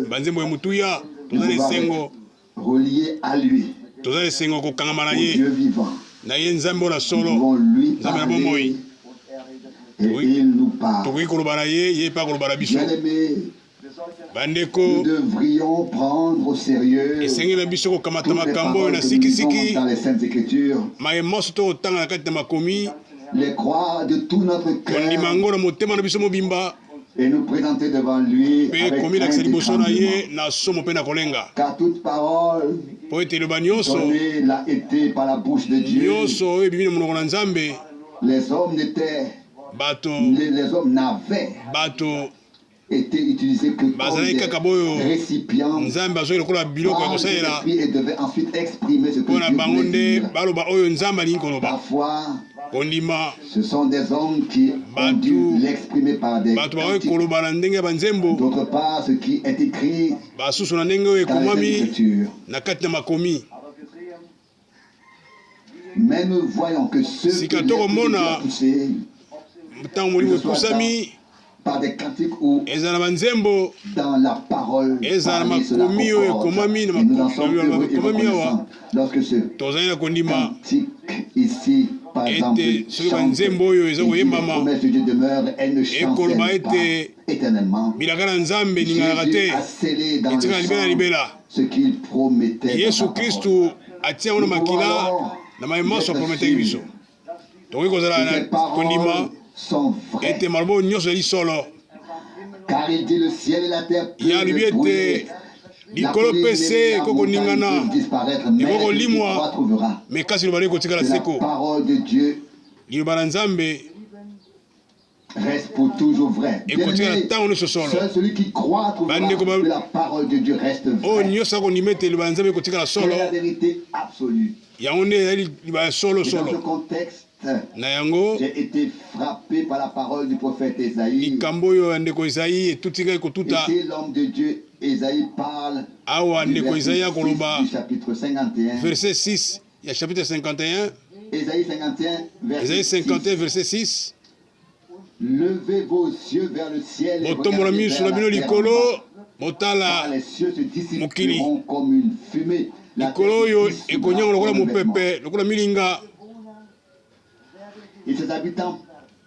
Banzembo ya motuya. Toza na esengo. Toza na esengo kokangama na ye. Na ye Nzambe oyo na solo. Nzambe na bomoi. Tokoki koloba na ye, ye mpe akoloba na biso. Bandeko, esengeli na biso kokamata makambo oyo na sikisiki, maye manso tokotanga na kati na makomi, kondima yango na motema na biso mobimba, mpe komilakisa liboso na ye na somo mpe na kolenga, mpo ete liloba nyonso nyonso oyo ebimi na monoko na Nzambe, bato bato bazalaki kaka boyo Nzambe azwaki lokola biloko ya kosalela mpo na bango nde baloba oyo Nzambe alingi koloba. Kondima bato bato bakoki koloba na ndenge ya banzembo, basusu na ndenge oyo ekomami na kati na makomi. Sika tokomona ntango molimo epusami, ezala na banzembo, ezala na makomi oyo ekomami na makomami awa, tozali na kondima ete soki banzembo oyo eza koyembama ekoloba ete bilaka na Nzambe eninganaka te, etikala libela na libela. Yesu Kristu atia yango na makila na maye manso aprometaki biso. Tokoki kozala na kondima ete maloba oyo nyonso ezali solo. Ye alobi ete likolo mpe se ekoki koningana, ekoki kolimwa, me kasi liloba na ye ekotikala seko. Liloba na Nzambe reste pour toujours vrai. Ekotikala ntango nyonso solo. Seul celui qui croit trouvera Bandeko ba que la parole de Dieu reste oyo vraie. nyonso akondima ete liloba ya Nzambe ekotikala Quelle solo, est la vérité absolue? yango nde ezali liloba ya solo Et dans ce solo. contexte, Na yango, j'ai été frappé par la parole du prophète Esaïe. likambo oyo ya ndeko Esaïe etuti ngai kotuta. Ici, l'homme de Dieu Esaïe parle Awa du ndeko verset Esaïe 6 akoloba du chapitre 51. verset 6 ya chapitre 51. Esaïe 51, verset Esaïe 51 6. verset 6. Levez vos yeux vers le ciel et Botombola regardez miso vers na bino la terre en likolo, bas. botala Car les cieux se mokili. dissiperont comme une fumée, la Likolo terre se oyo dissoudra ekonyanga lokola comme un vêtement. mopepe, lokola milinga. Et ses habitants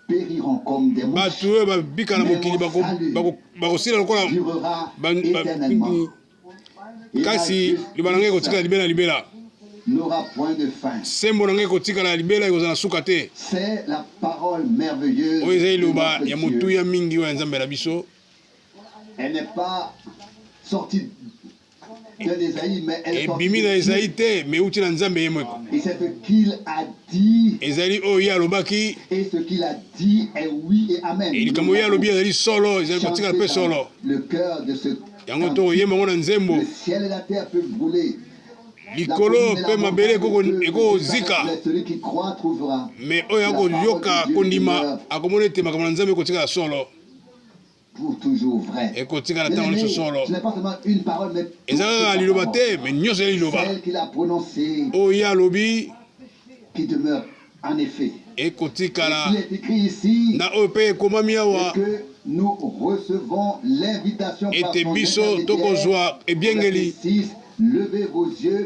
périront comme des mouches. Bato oyo babika na Mais mokili mon bako- salut bako- bakosila lokola durera ba- ba- éternellement. Kasi liloba na ngai ekotikala libela na libela. Sembo na ngai ekotikala libela, ekozala na suka te. Oyo ezali liloba ya motuya mingi oyo ya Nzambe na biso. Ebimi na Ezayi te, me euti na Nzambe ye moko. Ezali oyo ye alobaki. Likambo ye alobi ezali solo, ezali kotikala mpe solo. Yango tokoyemba yango na nzembo. Likolo mpe mabele ekokozika, me oyo akoyoka kondima akomona ete makambo na Nzambe ekotikala solo, ekotikala ntango nyonso solo. Eza kaka liloba te, me nyonso ya liloba oyo ye alobi ekotikala na oyo mpe ekomami awa ete biso tokozwa ebiengeli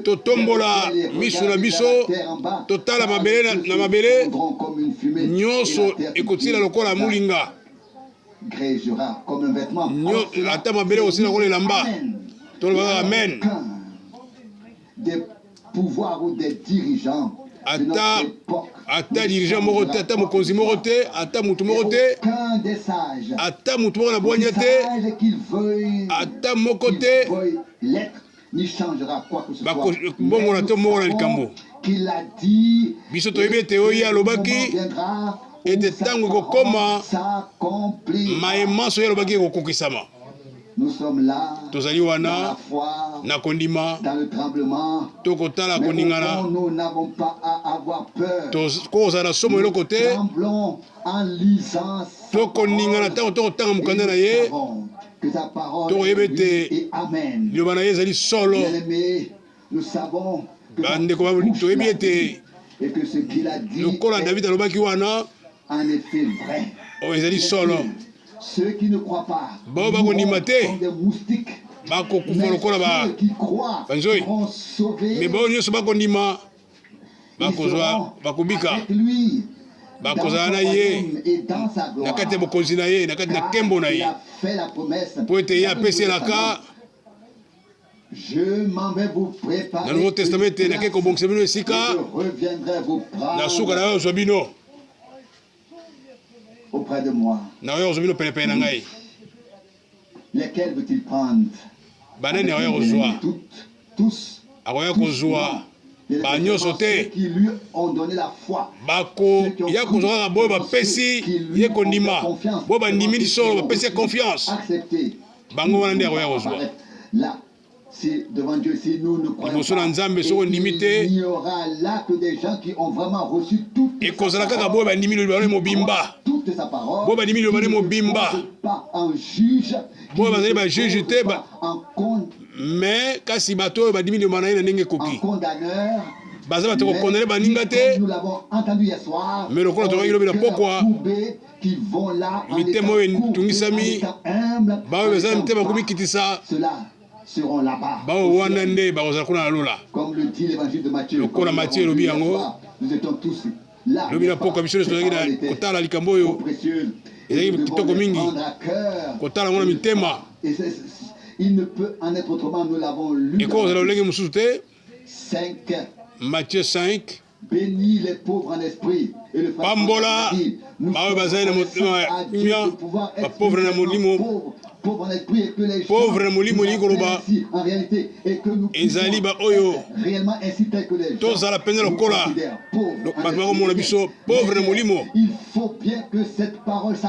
totombola miso na biso totala mabele na mabele nyonso ekotila lokola molinga ata mabele ekosila lokola elamba tolobaka amen Ata, ata dirigeant moko te, ata mokonzi moko te, ata moto moko te, ata moto moko na bwanya te, ata moko te bakobongola to moko na likambo. Biso toyebi ete oyo ye alobaki ete ntango ekokoma maye manso ye alobaki ekokokisama. Tozali wana na kondima, tokotala koningana, tokozala na somo eloko te, tokoningana ntango tokotanga mokanda na ye, tokoyeba ete liloba na ye ezali solo. Bandeko, toyebi ete lokola David alobaki wana, oyo ezali solo. Bao bakondima te bakokufa lokola banzoi, me bao nyonso bakondima bakozwa bakobika, bakozala na ye na kati ya bokonzi na ye, na kati na nkembo na ye, mpo ete ye apesi elaka na Nouveau Testament ete nakei kobongisa bino esika, na suka na yo ozwa bino na oyo ozwa bino penepene na ngai. Banani akoya kozwa? Akoya kozwa banyonso te, bakoya kozwa kaka boyo bapesi ye kondima, boyo bandimi solo, bapesi ye confiance, bango wana nde akoya kozwa liboso na Nzambe. Soki ondimi te, ekozala kaka boyo bandimi liloba na mobimba, boyo bandimi liloba na mobimba, boyo bazali bajuge te, me kasi bato oyo bandimi liloba na ye na ndenge ekoki, baza bato kokondane baninga te. Me lokola tokaki lobi na pokwa, mitema oyo etungisami, baoyo baza na mitema komikitisa, baoyo wana nde bakozala kuna na lola, lokola Matthieu elobi yango lobi na pokwa. Biso nyonso tozalaki na kotala likambo oyo ezalaki kitoko mingi, kotala yango na mitema. Ekoki kozala lolenge mosusu te. Matthieu 5. Pambola baoyo bazali na motema ya kimia, bapauvre na molimo. Pauvre na molimo elingi koloba ezali baoyo tozala mpenza lokola bato bakomona biso pauvre na molimo.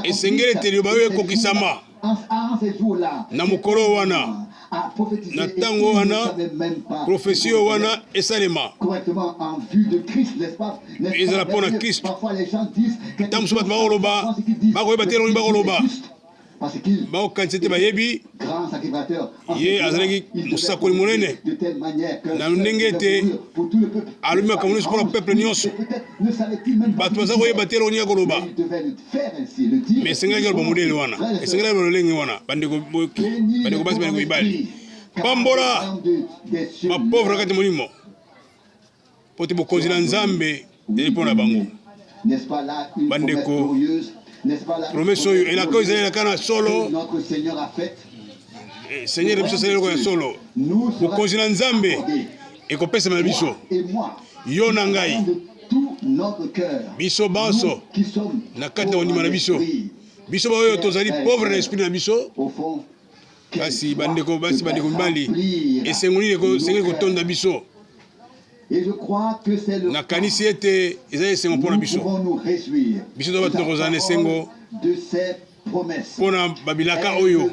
Esengeli ete liloba oyo ekokisama na mokolo wana, na ntango wana, profesi oyo wana esalema, ezala mpo na Kristo. Ntango mosusu bato bakoloba, bakoyeba te elongi, bakoloba, bakokanisa ete bayebi ye azalaki mosakoli monene na ndenge ete alobi makambo nyonso mpo na peuple nyonso. Bato baza koyeba te eloko nini akoloba, me esengelaki aloba modele wana, esengelaki aloba lolenge wana. Bandeko, bandeko basi, bandeko mibali, pambola bapauvre kati molimo, mpo te bokonzi na Nzambe ezali mpo na bango. Bandeko, promese oyo, elaka oyo ezali elaka na solo. Seigneur na biso asali eloko ya solo. Bokonzi na Nzambe ekopesama na biso, yo na ngai, biso banso na kati na kondima na biso, biso baoyo tozali pauvre na esprit na biso. Kasi bandeko basi, bandeko mibali, esengo nini esengeli kotonda biso! Nakanisi ete ezali esengo mpo na biso. Biso to bato tokozala na esengo mpo na babilaka oyo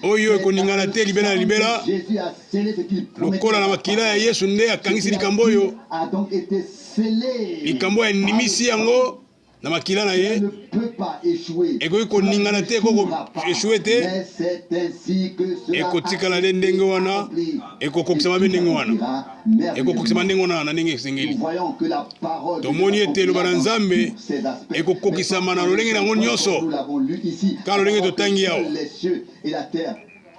oyo ekoningana te libela na libela, lokola na makila ya Yesu nde akangisi likambo oyo, likambo oyo andimisi yango na makila na ye, ekoki koningana te, ekoki koeshue te, ekotikala nde ndenge wana, ekokokisama mpe ndenge wana, ekokokisama ndenge wana na ndenge esengeli. Tomoni ete eloba na Nzambe ekokokisama na lolenge na yango nyonso, kaka lolenge totangi awa.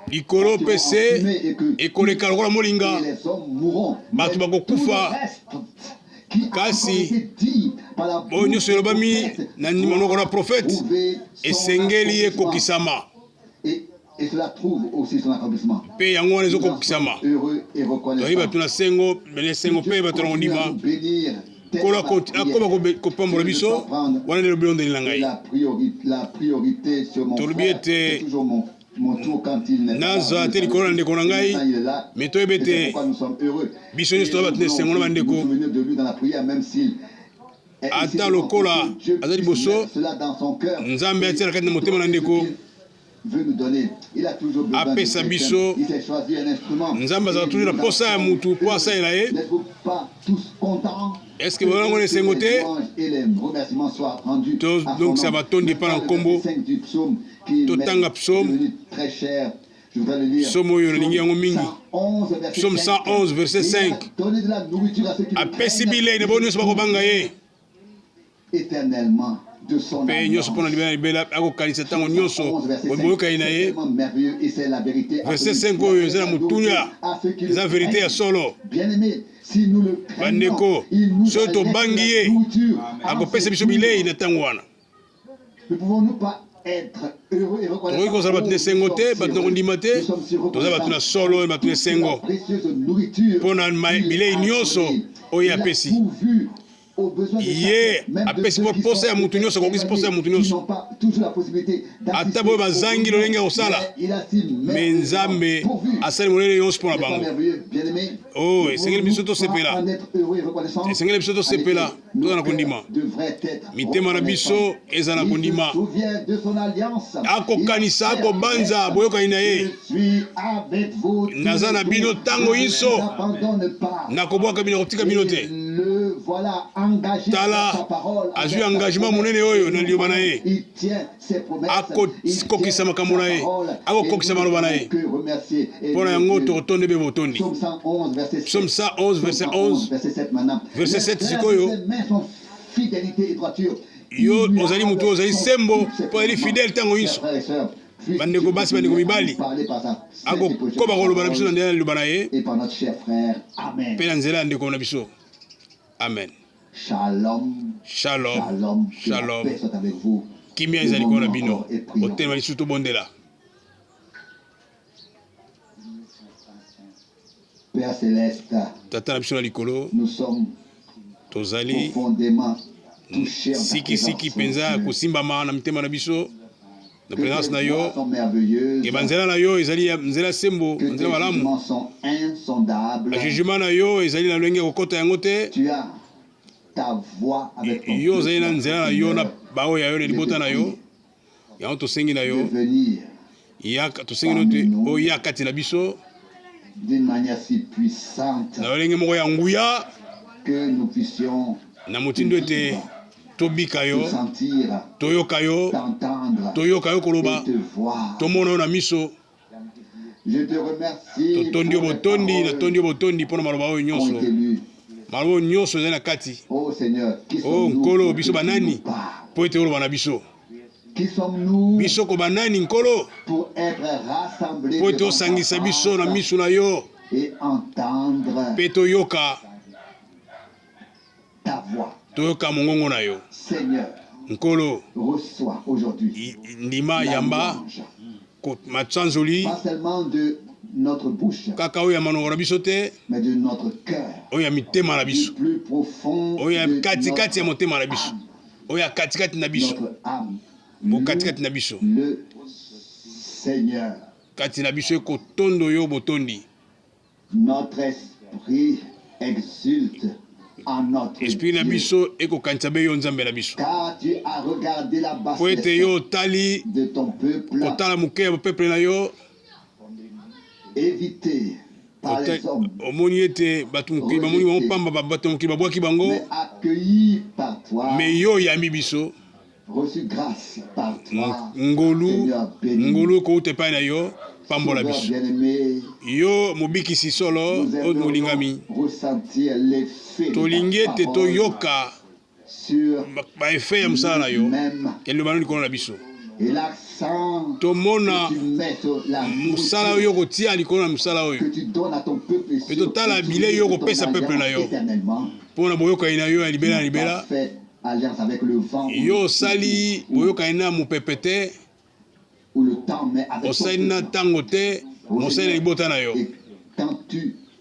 Likolo mpe se ekoleka lokola molinga, bato bakokufa, kasi oyo nyonso elobami na monoko na profete esengeli ekokisama, mpe yango wana ezokokisama. Tozali bato na sengo, na esengo mpe bato na kondima. Nkolo akoba kopambola biso. Wana nde lobondeli na ngai. Tolobi ete nazwa te likolo na ndeko na ngai, me toyebi ete biso nyonso toza bato na esengo na bandeko. Ata lokola aza liboso, Nzambe atia na kati na motema na ndeko, apesa biso. Nzambe azala toujours na posa ya mutu mpo asalela ye. Eske boza nango na esengo te? Tozongisa matondi epai na nkombo. Totanga psaume, psaume oyo nalingi yango mingi, psaume 111 verset 5. Apesi bilei na bango nyonso bakobanga ye. Mpe nyonso mpo na libela na libela, akokanisa ntango nyonso boyokani na ye. Verset 5 oyo eza na motuya, eza verite ya solo. Bandeko, soki tobangi ye, akopesa biso bilei na ntango wana. Tokoki kozala bato na esengo te, bato na kondima te, toza bato na solo, bato na esengo mpo na bilei nyonso oyo apesi. Ye apesi mpo posa ya moto nyonso, akokisi posa ya moto nyonso, ata boyo bazangi lolenge ya kosala. Me Nzambe asali molele nyonso mpo na bango. Oh, esengeli biso tosepela, esengeli biso tosepela, toza na kondima, mitema na biso ezala na kondima. Akokanisa, akobanza boyokani na ye. Naza na bino ntango inso, nakobwaka bino, nakotika bino te. Tala, azwi engagement monene oyo na liloba na ye, akokokisa makambo na ye, akokokisa maloba na ye. Mpo na yango tokotonde mpe botondi. Psaume 111 verset 11, verset 7. Sikoyo yo ozali moto ozali sembo mpo ozali fidèle ntango inso. Bandeko basi, bandeko mibali, akokoba koloba na biso na nzela ya liloba na ye mpe na nzela ya ndeko na biso. Amen. Shalom, shalom, shalom. Kimia ezali likolo na bino. Otelema lisusu, tobondela. Père Céleste, Tata na biso na likolo, nous sommes tozali profondément touchés en ta sikisiki présence, mpenza Dieu. kosimbama na mitema na biso na Que présence tes na voies yo. sont merveilleuses, Ke banzela na yo ezali ya nzela sembo, que nzela tes malamu. jugements sont insondables. Bajugement na yo ezali na lolenge ya kokɔta yango te. Tu as ta voix avec ton Yo ozali na peuple, nzela na yo na Seigneur, baoyo ya yo na je te libota na yo. prie Yango tosengi na de yo, venir yaka, tosengi no te oya kati na biso d'une manière si puissante na lolenge moko ya nguya, que nous puissions na motindo ete tobika yo, te sentir, toyoka yo, t'entendre toyoka yo koloba, et te voir. tomona yo na miso. Je te remercie Totondi yo pour les botondi, paroles natondi yo botondi mpona maloba oyo qui ont nyonso, été lues. maloba oyo nyonso ezali na kati. Oh Seigneur, qui O sommes-nous Nkolo, pour que biso tu nous banani parles? mpo ete oloba na biso? Qui sommes-nous Biso ko banani, Nkolo, pour être rassemblés mpo ete devant ta osangisa biso na face miso na yo et entendre mpe toyoka ta voix? Toyoka mongongo na yo. Seigneur, Nkolo, reçois aujourd'hui ndima la yamba louange, matsanzoli, pas seulement de notre bouche, kaka oyo ya manoko na biso te, mais de notre cœur, oyo ya mitema na du biso, plus profond oyo ya de katikati ya notre motema na biso, âme. Oyo ya katikati na biso, Notre âme bokatikati loue na biso, le Seigneur. Kati na biso ekotondo yo botondi. Notre esprit exulte en notre Esprit na Dieu. biso ekokanisa be yo Nzambe na biso, Car tu as regardé la mpo ete bassesse yo otali de ton peuple, kotala moke ya peuple na yo, évité par les hommes, omoni ete bato mokili bamoni bango pamba, bato mokili babwaki bango, mais accueilli par toi, me yo oyambi biso, reçu grâce par toi, ngolu, Seigneur, bénis. Ngolu ekouta epai na yo, pambola Sauveur biso. bien-aimé, Yo mobikisi solo nous oyo molingami, aimerions ressentir l'effet de tolingi ta ete parole toyoka sur baeffet ya mosala na yo, nous-mêmes ya liloba na yo likolo na biso, et l'accent tomona que tu mets sur la mosala nourriture oyo kotia likolo na mosala oyo que tu donnes à ton peuple et mpe sur totala le bilei yo souvenir de ton kopesa peuple na alliance yo éternellement. mpo na boyokani na yo ya Tu libela na n'as pas libela. fait alliance avec le vent ou Yo le, osali ou, boyokani na mopepe te, ou le temps, mais avec ton osali na peuple. ntango te, Ô mosali na Seigneur, libota na yo.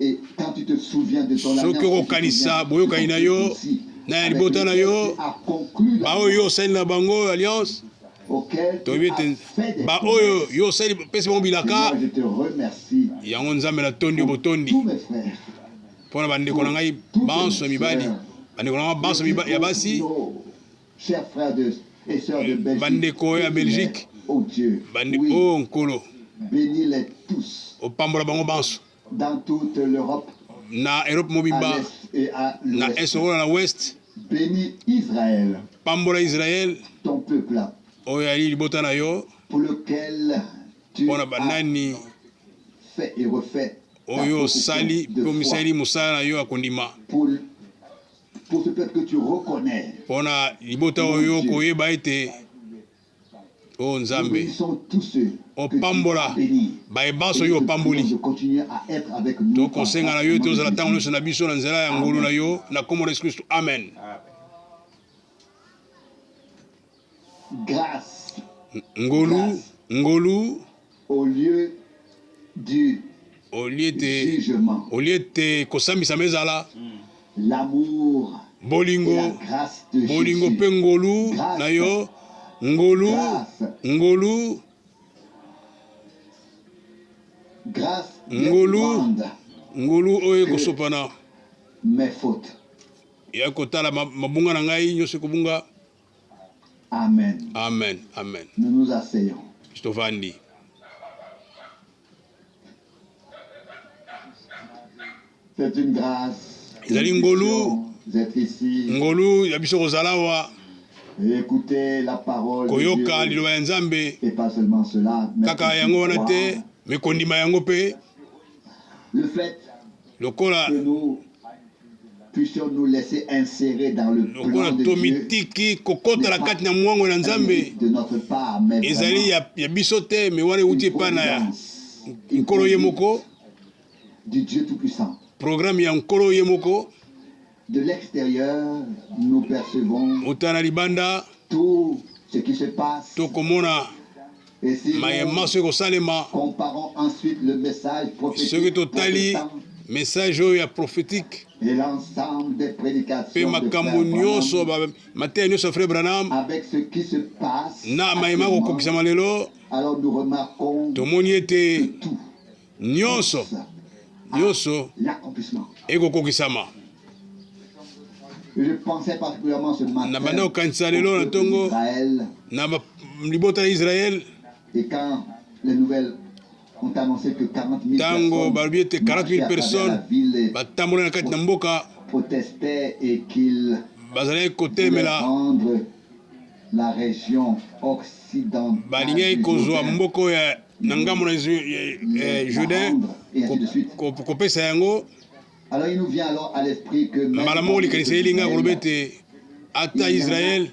et quand tu te souviens de ton Soki alliance, tu te souviens okokanisa de boyokani ton na peuple yo aussi, na ya avec libota na lequel yo, tu as conclu baoyo yo l'alliance, osali na bango alliance, auquel tu toyebi as ete fait des baoyo promesses. yo osali pesi bango bilaka. Seigneur, je te remercie Yango Nzambe, natondi yo pour botondi tous mes frères, mpo na bandeko na pour ngai toutes banso ya mes mibali, sœurs, bandeko na ngai banso aussi ya pour basi, nos chers frères et sœurs de Belgique. Bandeko ya Bénis-les, Belgique, oh Dieu. Bande Oui, o Nkolo, bénis-les tous opambola bango banso dans toute l'Europe, na Europe à mobimba, l'Est et à na l'Ouest. est lokola na ouest. Bénis Israël, Pambola Israel, ton peuple, oyo ali libota na yo, pour lequel tu mpo na as banani fait et refait ta oyo profession osali de mpe foi omisali mosala na yo ya kondima pour, Mpo na libota oyo koyeba ete O Nzambe, opambola baye banso yo opamboli. Tokosenga na yo ete ozala ntango nyonso na biso na nzela ya ngolu na yo, na nkombo na Yesu Kristo, amen. Ngolu, ngolu, olie te kosambisama ezala bolingo, bolingo mpe ngolu na yo, ngolu, ngolu, ngolu, ngolu oyo ekosopana ya kotala mabunga na ngai nyonso ekobunga. Amen. Amen. Amen. Nous nous asseyons. Tovandi. C'est une grâce. Ezali ngolu. Ngolu ya biso kozala awa. Écouter la parole koyoka liloba ya Nzambe. Et pas seulement cela, mais kaka yango wana te, mais kondima yango mpe. Le fait lokola que nous puissions nous laisser insérer dans le lokola plan de Dieu tomitiki kokota na kati na mwango na Nzambe de notre part, mais ezali ya, ya biso te me wana euti epai na Nkolo ye moko du Dieu Tout-Puissant. Programme ya Nkolo ye moko. De l'extérieur, nous percevons uta na libanda tout ce qui se passe. Tokomona maye manso ekosalema. Comparons ensuite le message prophétique soki totali message oyo ya prophétique et l'ensemble des prédications mpe makambo nyonso mateya nyonso ya frère Branham avec ce qui se passe na maye makokokisama lelo, alors nous remarquons tomoni ete tout nyonso nyonso ekokokisama. Na banda kokanisa lelo na ntongo na libota ya Israele, ntango balobi ete 40 000 personnes batambola na kati na mboka, bazalaki kotelemela, balingaki kozwa mboka oyo na ngambo na Jourdain, kopesa yango. Mbala moko likanisi eyeli ngai koloba ete ata Israel,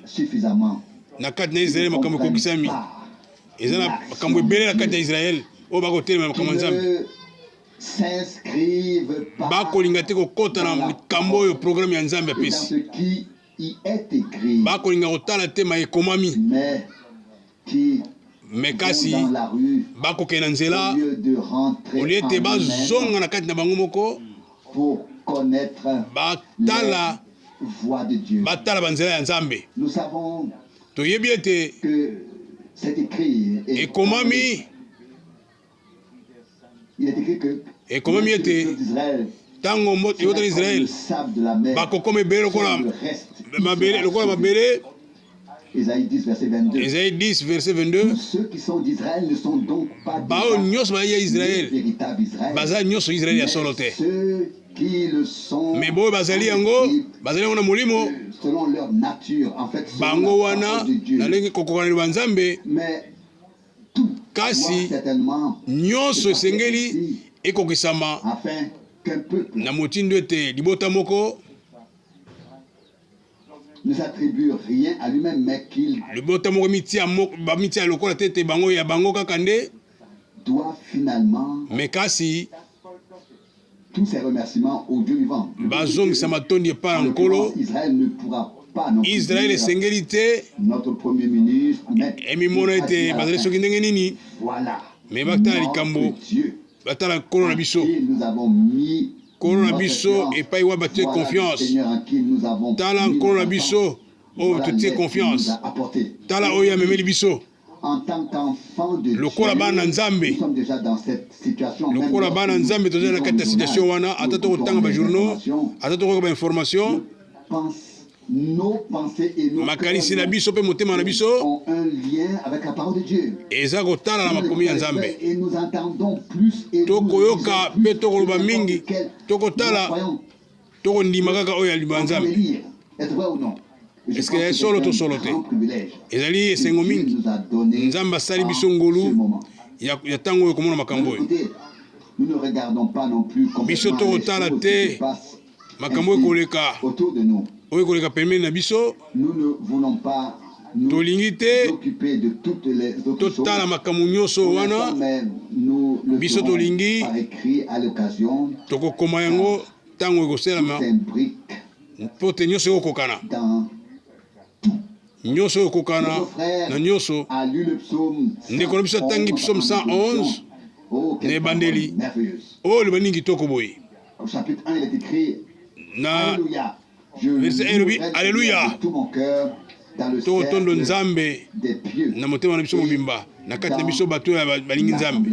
na kati na Israel makambo ekokisami, eza na makambo ebele na kati ya Israel oyo bakotelemela makambo ya Nzambe, bakolinga te kokota na likambo oyo programme ya Nzambe apesi, bakolinga kotala te ma ekomami, me kasi bakokende na nzela olie ete bazonga na kati na bango moko batala batala banzela ya Nzambe. Toyebi ete ekomami ekomami ete ntango libota na Israele bakokoma ebele lokola mabele, lokola mabele. Esaïe 10, verset 22. Esaïe 10, verset 22. Tous ceux qui sont d'Israël ne sont donc pas baoyo nyonso bazali ya Israele baza nyonso Israele ya solo te, me boyo bazali yango bazali yango na molimo selon leur nature, en fait, selon bango la wana parole de Dieu. na ndenge kokokana liloba Nzambe. Mais tout kasi doit certainement nyonso esengeli ekokisama afin qu'un peuple na motindo ete libota moko ne s'attribue rien à lui-même, mais qu'il libota moko mitia bamitia lokola te ete bango ya bango kaka nde doit finalement me kasi tous ses remerciements au Dieu vivant. Bazongisa matondi epai na Nkolo. Israël ne pourra pas non plus Israël dire esengeli te notre premier ministre, mais emimona ete bazali soki ndenge nini, voilà me batala likambo, Dieu batala Nkolo na biso. qui nous avons mis Nkolo na biso epai wapi batie voilà le confiance. Seigneur en qui nous avons Tala mis Nkolo na notre biso confiance. oyo Voilà totie l'aide qu'il confiance. nous a apporté. Tala oyo amemeli biso. En tant qu'enfant de Lokola Dieu, bana Nzambe. nous sommes déjà dans cette situation. Même Lokola lorsque bana nous Nzambe tozali na lisons kati ya le situation journal, wana, ata nous tokotanga écoutons ba les journaux, informations, ata tokoyoka ba information, nos pensées et nos makanisi na cœurs biso mpe motema na biso ont un lien avec la parole de Dieu. eza kotala na makomi ya Nzambe. Et nous entendons plus et nous Tokoyoka lisons plus mpe tokoloba que mingi, n'importe quel tokotala, croyant. tokondima kaka oyo ya liloba ya Nzambe. Lire. Est-ce vrai ou non? Je Est-ce que pense que solo c'est to un solo te? grand privilège Ezali que esengo Dieu mingi nous a donné Nzambe asali en biso ngolu ce moment. ya ntango oyo komona makambo oyo. Écoutez, nous ne regardons pas non plus Biso complètement les tokotala choses te qui se passent makambo ainsi ekoleka autour de nous. Oyo ekoleka pembeni na biso. Tolingi te totala makambo nyonso wana. Biso tolingi tokokoma yango ntango ekosalema, mpo te nyonso ekokokana, nyonso ekokokana na nyonso. Ndeko na biso atangi Psaume 111 na ebandeli. Oyo liloba nini kitoko boye! Na verset 1 elobi: "Aleluya, tokotondo Nzambe na motema na biso mobimba, na kati na biso bato oyo balingi Nzambe,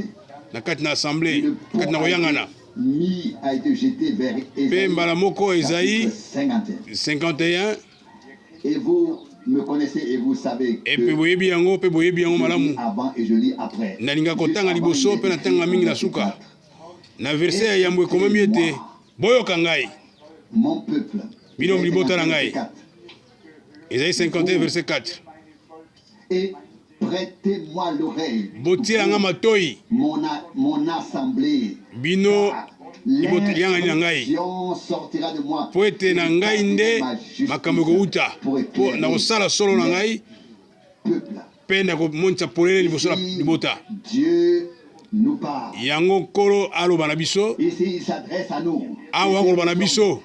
na kati na assemblée, na kati na koyangana." Mpe mbala moko Esaïe 51. Mpe boyebi yango, mpe boyebi yango malamu. Nalinga kotanga liboso mpe natanga mingi na suka. Na verset ya yambo ekomami ete: "Boyoka ngai, bino libota na ngai." Ezali 51 verset 4. "Botiela nga matoi, bino liyangani na ngai, mpo ete na ngai nde makambo ekowuta, mpo na kosala solo na ngai mpe na komonisa polele liboso na libota." Yango Nkolo aloba na biso awa, akoloba na biso,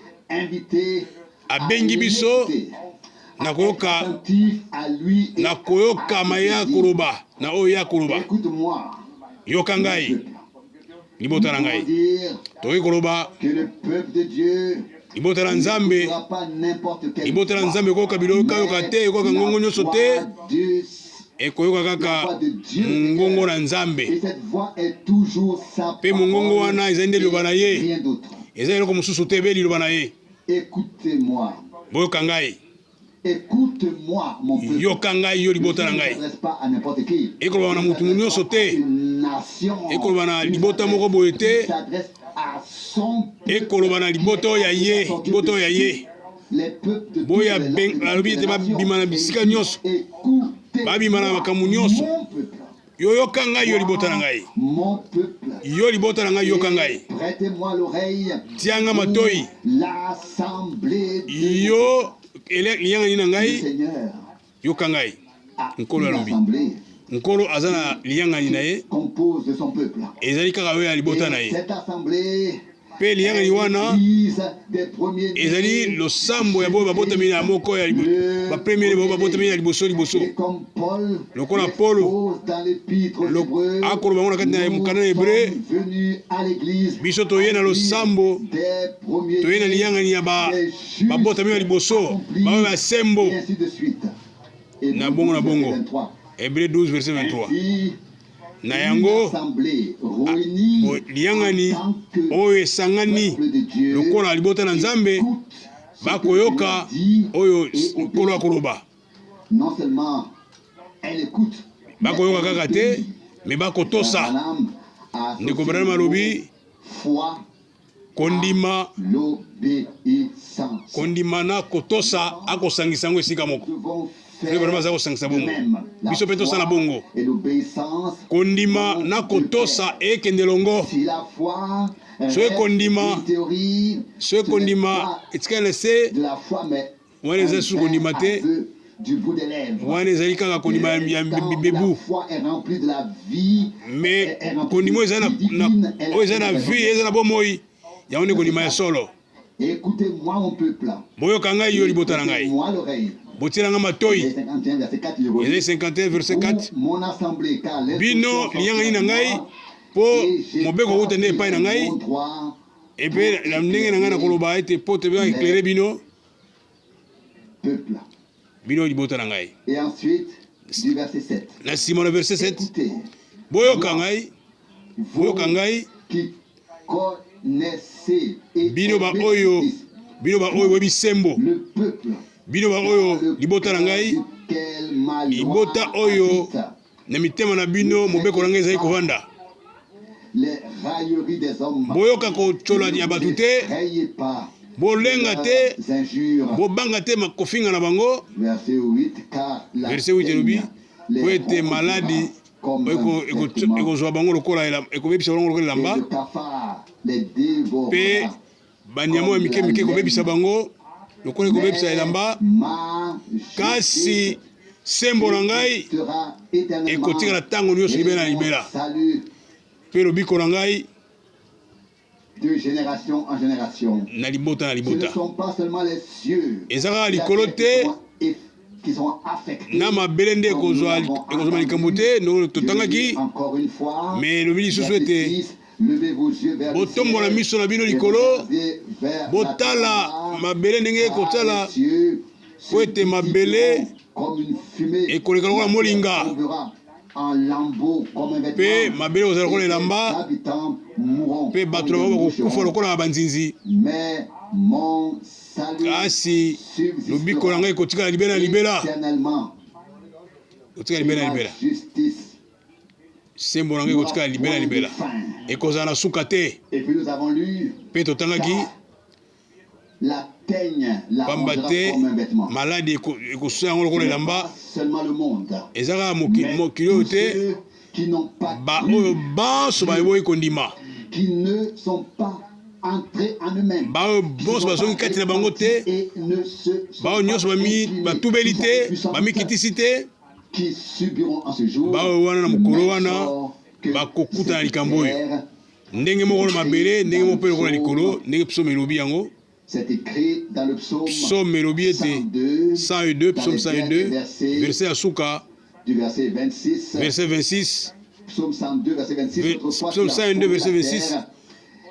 abengi biso na koyoka, na koyokama ye akoloba na oyo ye akoloba. "Yoka ngai, libota na ngai." Tokoki koloba libota na Nzambe, libota na Nzambe ekoyoka biloyokayoka te, ekoyoka ngongo nyonso te, ekoyoka kaka mongongo na Nzambe. Mpe mongongo wana ezali nde liloba na ye, eza eloko mosusu te, ebe liloba na ye. "Boyoka ngai, yoka ngai, yo libota na ngai." Ekoloba na motu nyonso te, ekoloba na libota moko boye te, ekoloba na libota oyo ya ye, libota oyo ya ye. Boya, alobi ete babima na bisika nyonso, babima na makambo nyonso. Yo, yoka ngai, yo libota na ngai, yo libota na ngai, yoka ngai, tia nga matoi, yo liyangani na ngai, yoka ngai. Nkolo alobi, Nkolo aza na liyangani na ye, ezali kaka oyo ya libota na ye. Mpe liyangani wana ezali losambo ya boyo babotami na moko ya ba premier, boyo babotami ya liboso liboso. Lokola Polo akoloba ngo na kati na mokanda na Hébreu, biso toye na losambo, toye na liyangani ya babotami ya liboso, baoyo ya sembo, na bongo na bongo. Hébreu 12 verset 23. Na yango liyangani oyo esangani lokola libota na Nzambe bakoyoka oyo Nkolo akoloba. Bakoyoka kaka te, mais bakotosa. Ndeko Branham alobi kondima, kondima na kotosa, akosangisa yango esika moko. Frère Branham aza kosangisa bongo. Biso mpe tosala bongo, kondima na kotosa ekende longo. Soki kondima, soki kondima etikali na se wana, eza susu kondima te, wana ezali kaka kondima ya bibebu. Mais kondima oyo eza na vie, eza na bomoi, yango nde kondima ya solo. "Boyoka ngai, yo libota na ngai, botiela ngai matoi." Ezali 51 verset 4. "Bino liyangani na ngai, mpo mobeko kouta nde epai na ngai, epe na ndenge na ngai nakoloba ete mpo te éclairer bino, bino libota na ngai." Na nsima na verset 7: "Boyoka ngai, boyoka ngai, bino baoyo, bino baoyo boyebi sembo, bino baoyo libota na ngai, libota oyo na mitema na bino mobeko na ngai ezali kovanda. Boyoka kotyola ya bato te, bolenga te, bobanga te kofinga na bango." Verset 8 elobi: "Po ete maladi ekozwa bango lokola, ekobebisa bango lokola elamba, mpe banyama ya mike mike ekobebisa bango." lokola ekobebisa elamba, kasi sembo na ngai ekotikala ntango nyonso libela na libela, mpe lobiko na ngai de génération en génération. Na libota na Ce ne libota. sont pas seulement les cieux Eza kaka et la likolo terre te qui seront qui seront affectés, na mabele nde comme nous ekozwa l'avons ekozwa likambo entendu. te ndenge Je le dis totangaki encore une fois, me elobi lisusu verset ete 6, levez vos yeux vers le botombola ciel miso na bino et likolo regardez vers la botala terre, mabele ndenge car ekotala les cieux po se ete mabele dissiperont comme une fumée, ekoleka lokola la terre molinga tombera en lambeaux comme un mpe vêtement, mabele kozala lokola et ses elamba habitants mourront mpe bato comme na des bango bakokufa moucherons. lokola na banzinzi Mais mon salut kasi lobiko na subsistera ngai ekotikala libela na libela éternellement, ekotikala et libela na ma libela justice sembo na ngai n'aura ekotikala libela na point de libela fin. ekozala na suka te Et puis nous avons lu, mpe totangaki car la teigne la pamba rongera te comme un vêtement. maladi ekosusa yango Ce lokola n'est elamba pas seulement le monde, eza kaka mais mokili oyo tous te ceux qui n'ont pas baoyo cru banso Dieu, baboyi kondima qui ne sont pas entrés en eux-mêmes, baoyo qui ne bonso sont pas bazongi kati na bango repentis te et ne se sont baoyo pas nyonso inclinés batubeli sous sa te puissante, bamikitisi te qui subiront en ce jour baoyo wana na le mokolo même wana sort que bakokuta na cette likambo oyo terre. ndenge moko na C'est mabele écrit ndenge dans moko le mpe lokola likolo psaume, ndenge psaume elobi yango c'est écrit dans le psaume psaume elobi ete 102, 102 dans psaume les derniers 102 versets verset ya suka du verset 26. Verset 26. Psaume 102, verset 26. Autrefois, tu Psaume as 102, formé verset la 26. terre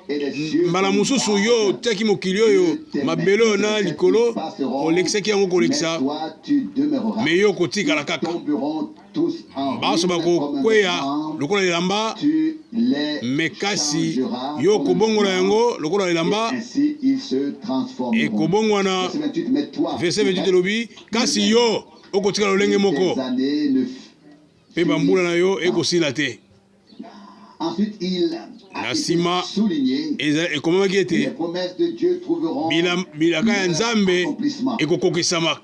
et les cieux mbala comme mosusu yo base otiaki mokili oyo de tes mains. mabele oyo Les na cieux likolo passeront, olekisaki yango mais kolekisa toi tu demeureras. me yo okotikala Ils kaka tomberont tous en banso ruine comme un bakokweya vêtement. lokola elamba Tu les me kasi changeras yo comme un okobongola vêtement, yango lokola et elamba ainsi ils se transformeront. ekobongwana Verset 28, mais toi, verset tu 28 restes elobi le kasi même, yo okotikala lolenge et moko tes années ne mpe bambula na finissent yo pas. ekosila te Ensuite, il na a été nsima souligné, ekomamaki les ete promesses de Dieu trouveront bilaka ya leur Nzambe accomplissement. ekokokisama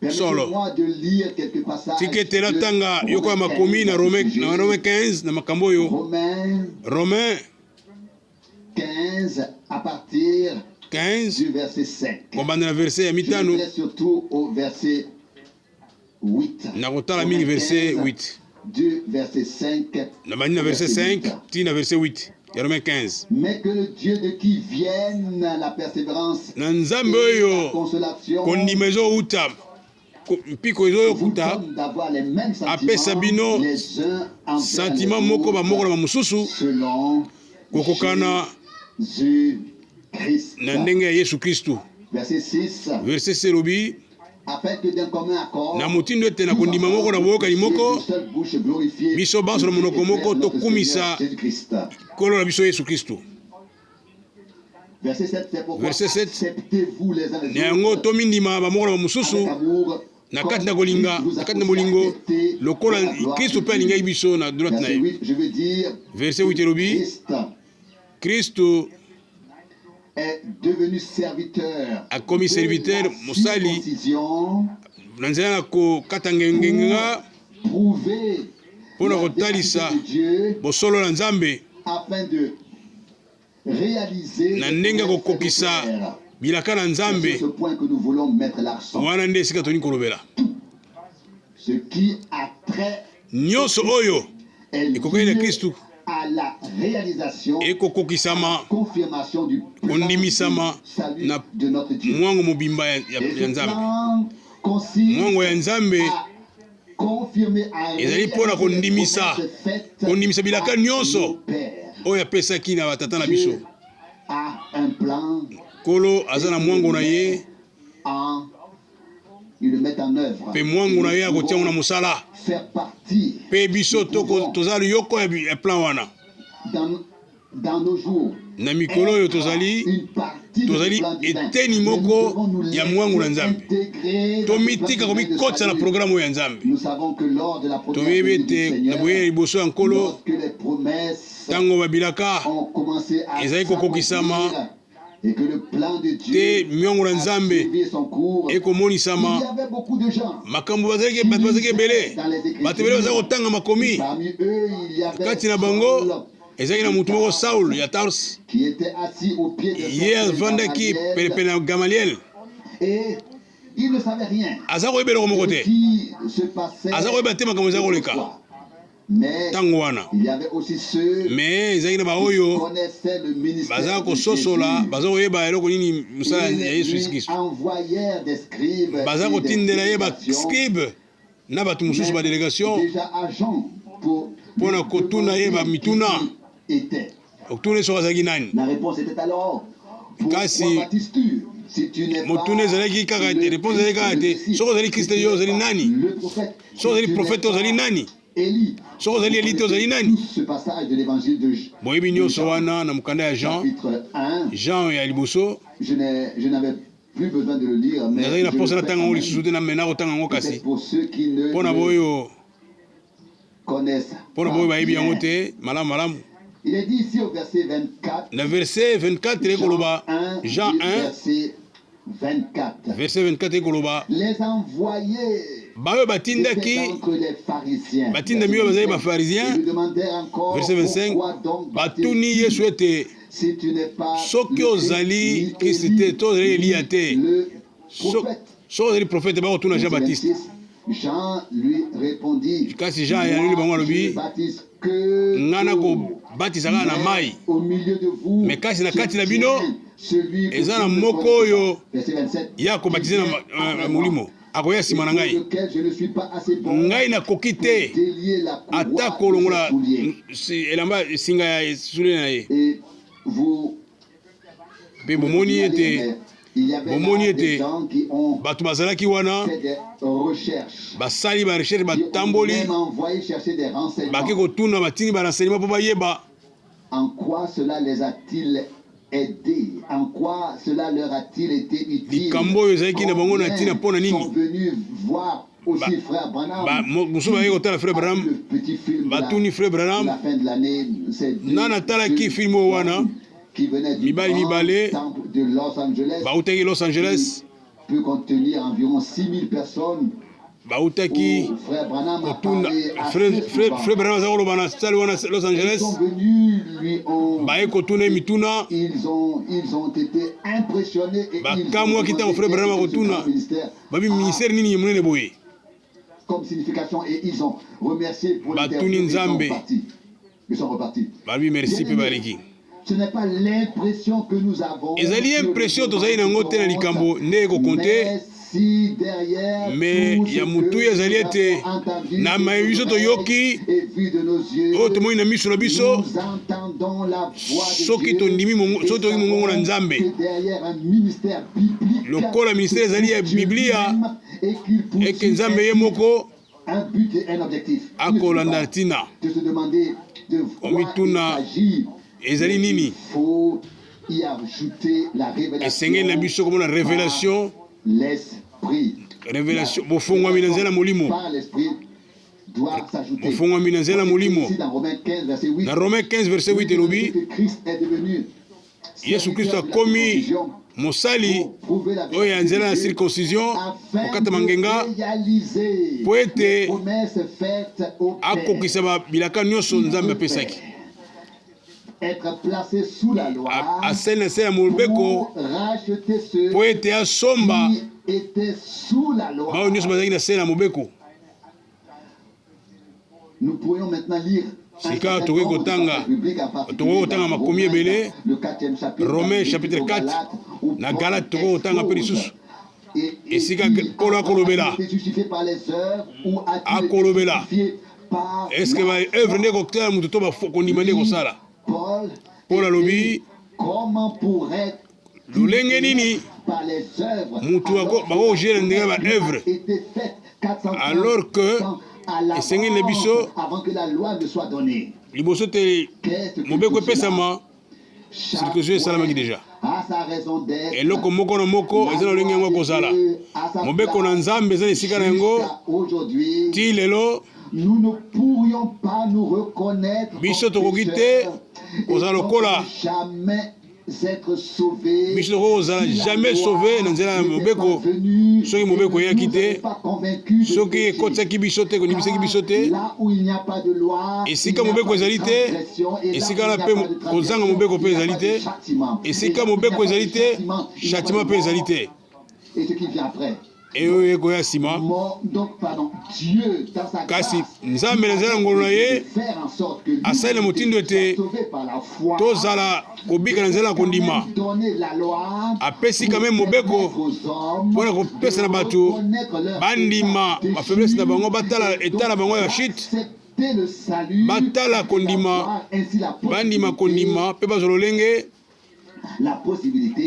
solo. Permettez-moi de lire quelques passages Tika ete de natanga yoko ya Romains makomi 15 na à ce Romain na sujet. Romain 15 na makambo oyo Romains Romain 15 à partir 15 du verset 5. kobanda na verset ya Je mitano voudrais surtout au verset 8. nakotala mingi Romains verset 15 8 du verset 5 nabandi na au verset verset 5 8. ti na verset 8 ya Romain 15 Mais que le Dieu de qui vienne la persévérance na Nzambe et la oyo consolation kondima ezowuta mpiko vous ezoyokuta donne d'avoir les mêmes apesa sentiments bino les uns envers les sentiment moko bamoko na autres bamosusu selon kokokana Jésus-Christ. na ndenge ya Yesu Kristu Verset 6. verset 6 elobi Afin que d'un commun na accord, motindo ete na tous kondima moko na ensemble, boyokani puissiez moko d'une seule bouche glorifier biso banso na le Dieu monoko et moko Père notre tokumisa Seigneur Jésus-Christ. Nkolo na biso Yesu Kristu Verset 7, c'est pourquoi Verset 7. acceptez-vous les uns na les yango autres tomindima bamoko na bamosusu avec amour, na kati comme na kolinga Christ vous na a kati na aussi bolingo accepté pour lokola la gloire Kristu de mpe alingaki Dieu. biso na droite na Verset ye 8, je veux dire verset que 8 elobi Christ Kristu est devenu serviteur akomi de serviteur la mosali circoncision na nzela na kokata ngengenga pour prouver mpo na la véracité kotalisa de Dieu bosolo na Nzambe afin de réaliser na les ndenge ya promesses faites au kokokisa Père. bilaka na C'est sur Nzambe ce point que nous voulons mettre l'accent. wana nde esika tolingi kolobela Ce qui a trait au nyonso Christ oyo est ekokani na lié Kristu à la réalisation, à la ekokokisama confirmation du plan du kondimisama salut na de notre Dieu. mwango mobimba ya Et ya ce Nzambe plan consiste mwango ya Nzambe à confirmer, à ezali mpo na réaliser les kondimisa promesses faites kondimisa bilaka à nyonso nos pères. oyo apesaki na batata na biso Dieu a un plan Nkolo aza et na il le mwango na met ye en, il le met en œuvre. mpe Et mwango na nous ye akotia yango na pouvons mosala faire partie, mpe biso nous pouvons toza yoko ya plan wana dans, dans nos jours na mikolo oyo être tozali une partie de ce tozali plan divin. eteni Mais nous moko devons nous ya mwango na laisser Nzambe intégrer dans ce plan tomitika divin de komikotisa na salut. programme oyo ya Nzambe Nous savons que lors de la première toyebi venue du ete na boyei ya Seigneur, liboso ya Nkolo lorsque les promesses ntango babilaka ont commencé à ezali kokokisama s'accomplir et que le plan de te Dieu miongo na a Nzambe suivi son cours, il y ekomonisama avait beaucoup de gens makambo bazalaki qui bato bazalaki lisaient ebele dans les bato ebele bazalaki Écritures. kotanga Et makomi parmi eux, il y avait kati na bango Saul ezalaki na de motu moko Tarse Saul ya Tars qui était assis au pied de son ye frère avandaki Gamaliel penepene na Gamaliel. Aza koyeba eloko moko te, aza koyeba te makambo eza koleka ntango wana. Me ezalaki na baoyo baza kososola, baza koyeba eloko nini mosala ya Yesu Kristo. Baza kotindela ye bascribe na bato mosusu ba delegation mpo na kotuna ye bamituna, okotuna ye soki azalaki nani. Kasi motuna ezalaki kaka te, reponse ezalaki kaka te soki ozali Kristo, yo ozali nani? Soki ozali profete, ozali nani? Soki ozali Eli te, ozali nani? Boyebi nyonso wana na mokanda ya Jean, Jean ya liboso. Nazali na mposa natanga yango lisusu te, na kotanga yango kasi mpo na boyo mpo na boyo bayebi yango te malamu malamu. Na verset 24 ekoloba, Jean 1 verset 24 ekoloba, baoyo batindaki, batindami oyo bazali bafarisien. Verset 25, batuni Yesu ete soki ozali Kristo te, to ozali Eliya te, soki ozali prophète, bakotuna Jean Baptiste. Kasi Jean ayanoli bango, alobi: ngai nakobatisa kaka na mai, me kasi na kati na bino eza na moko oyo ye akobatize na Molimo, akoya nsima na ngai. Ngai nakoki te ata kolongola elamba, singa ya soulier na ye. Mpe bomoni ete bato bazalaki wana, basali ba recherche, batamboli, bake kotuna, batindi ba renseignement mpo bayeba. En quoi cela les a-t-il aidés? En quoi cela leur a-t-il été utile? Likambo oyo ezalaki na bango na ntina mpo na nini? Mosusu bayaki kotala frère Branham, batuni frère Branham nani atalaki film oyo wana. Mibali mibale bautaki Los Angeles, bautaki kotuna frère Branham aza koloba na salle wana Los Angeles. Baye kotuna ye mituna, bakamwaki ntango frère Branham akotuna babi ministère nini monene boye. Batuni Nzambe, babi merci mpe baleki. Ezali impression tozali nango te na likambo nde ekokonte, me ya motuya ezali ete na maye biso toyoki, oyo tomoni na miso na biso, soki tondimi, soki toyoki mongongo na Nzambe, lokola ministère ezali ya Biblia, eke Nzambe ye moko akolanda ntina. Omituna ezali nini? Esengeli na biso komona révélation, révélation, bofongwami na nzela Molimo, bofongwami na nzela Molimo. Na Romain 15 verset 8 elobi Yesu Kristo akomi mosali oyo ya nzela ya circoncision, kokata ngenga, mpo ete akokisa bilaka nyonso Nzambe apesaki. Asali na nse ya mobeko mpo ete asomba baoyo nyonso bazalaki na se na mobeko. Sika tokoki kotanga makomi ebele, Romain chapitre 4, na Galate tokoki kotanga mpe lisusu esika Polo akolobela est-ce ba œuvre nde kotala moto to kondima nde kosala. Paul alobi lolenge nini mutu bakojuger na ndenge ya ba œuvre, alors que esengeli na biso liboso te mobeko epesama, circoncision esalamaki déjà. Eloko moko na moko eza na lolenge yango kozala. Mobeko na Nzambe eza na esika na yango ti lelo. Biso tokoki te kozala lokola biso tokoki kozala jamais sauvé na nzela ya mobeko soki mobeko eyaki te, soki ekotisaki biso te, kondimisaki biso te. Esika mobeko ezali te, esika wana mpe kozanga mobeko mpe ezali te. Esika mobeko ezali te, châtiment mpe ezali te. Oyo ekoya nsima. Kasi Nzambe na nzela na ngolu na ye asali na motindo ete tozala kobika na nzela ya kondima. Apesi kame mobeko mpo na kopesa na bato bandima bafaiblesse na bango, batala eta na bango ya chute, batala kondima, bandima kondima mpe bazwa lolenge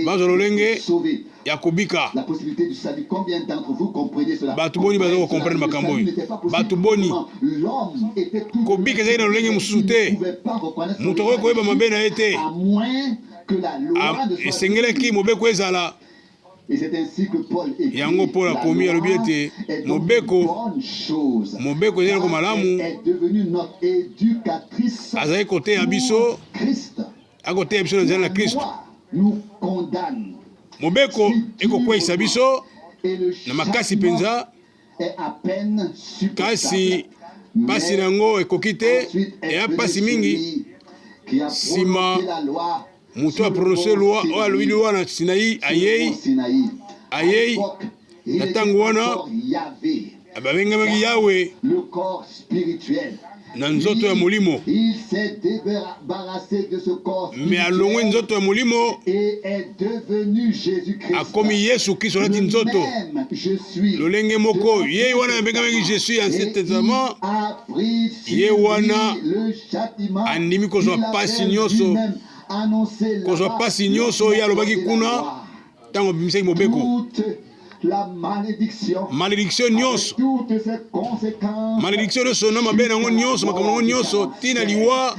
bazwa lolenge ya kobika. Bato boni baza kokomprendre makambo oyo? Bato boni? Kobika ezali na lolenge mosusu te. Moto akoki koyeba mabe na ye te. Esengelaki mobeko ezala. Yango Paul akomi, alobi ete mobeko, mobeko ezali eloko malamu, azali koteya biso akoteya biso na nzela na Kristo. Mobeko ekokweisa biso na makasi mpenza, kasi mpasi na yango ekoki te, eya mpasi mingi. Nsima moto aprononse loi oyo alobi loi na Sinai ayei ayei na ntango wana babengamaki Yawe na nzoto ya molimo, me alongwe nzoto ya molimo, akomi Yesu Kristo, alati nzoto lolenge moko. Ye wana abengamaki Je suis Ancien Testament, ye wana andimi kozwa mpasi nyonso, kozwa mpasi nyonso oyo ye alobaki kuna ntango abimisaki mobeko. Malediction nyonso, malediction nyonso na mabe na yango nyonso, makambo na yango nyonso, ntina liwa,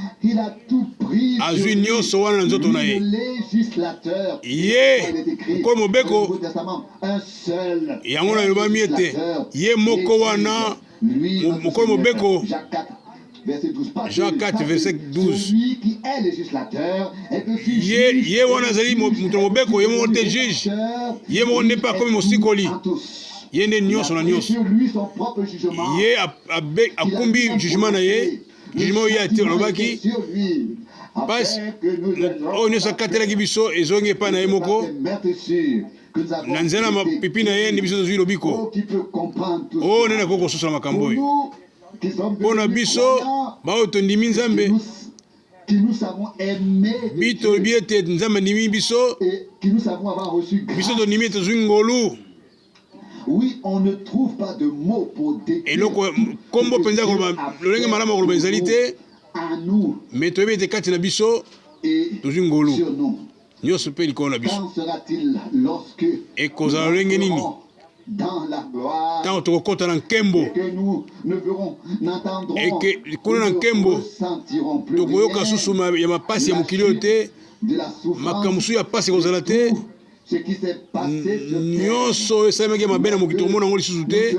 azwi nyonso wana na nzoto na ye. Ye mokolo mobeko yango nalobami ete ye moko wana mokolo mobeko. Jean 4 verset 12. Ye, ye wana azali moto na mobeko, ye moko te juge, ye moko nde mpe akomi mosikoli, ye nde nyonso na nyonso. Ye akumbi jugement na ye, jugement oyo ye ati alobaki mpasi oyo nyonso akatelaki biso ezongi epai na ye moko na nzela ya mapipi na ye nde biso tozwi lobiko. Oyo nani akoki kososola makambo oyo? Mpo na biso baoyo tondimi Nzambe, bi tolobi ete Nzambe andimi biso, biso tondimi ete tozwi ngolu. Eloko nkombo mpenza koloba lolenge malamu ya koloba ezali te, me toyebi ete kati na biso tozwi ngolu nyonso mpe likolo na biso. Ekozala lolenge nini ntango tokokɔta na nkembo? Eke kuna na nkembo tokoyoka susu ya mapasi ya mokili oyo te, makambo mosusu ya pasi ekozala te. Nyonso oyo esalemaki ya mabe na mokili tokomona yango lisusu te.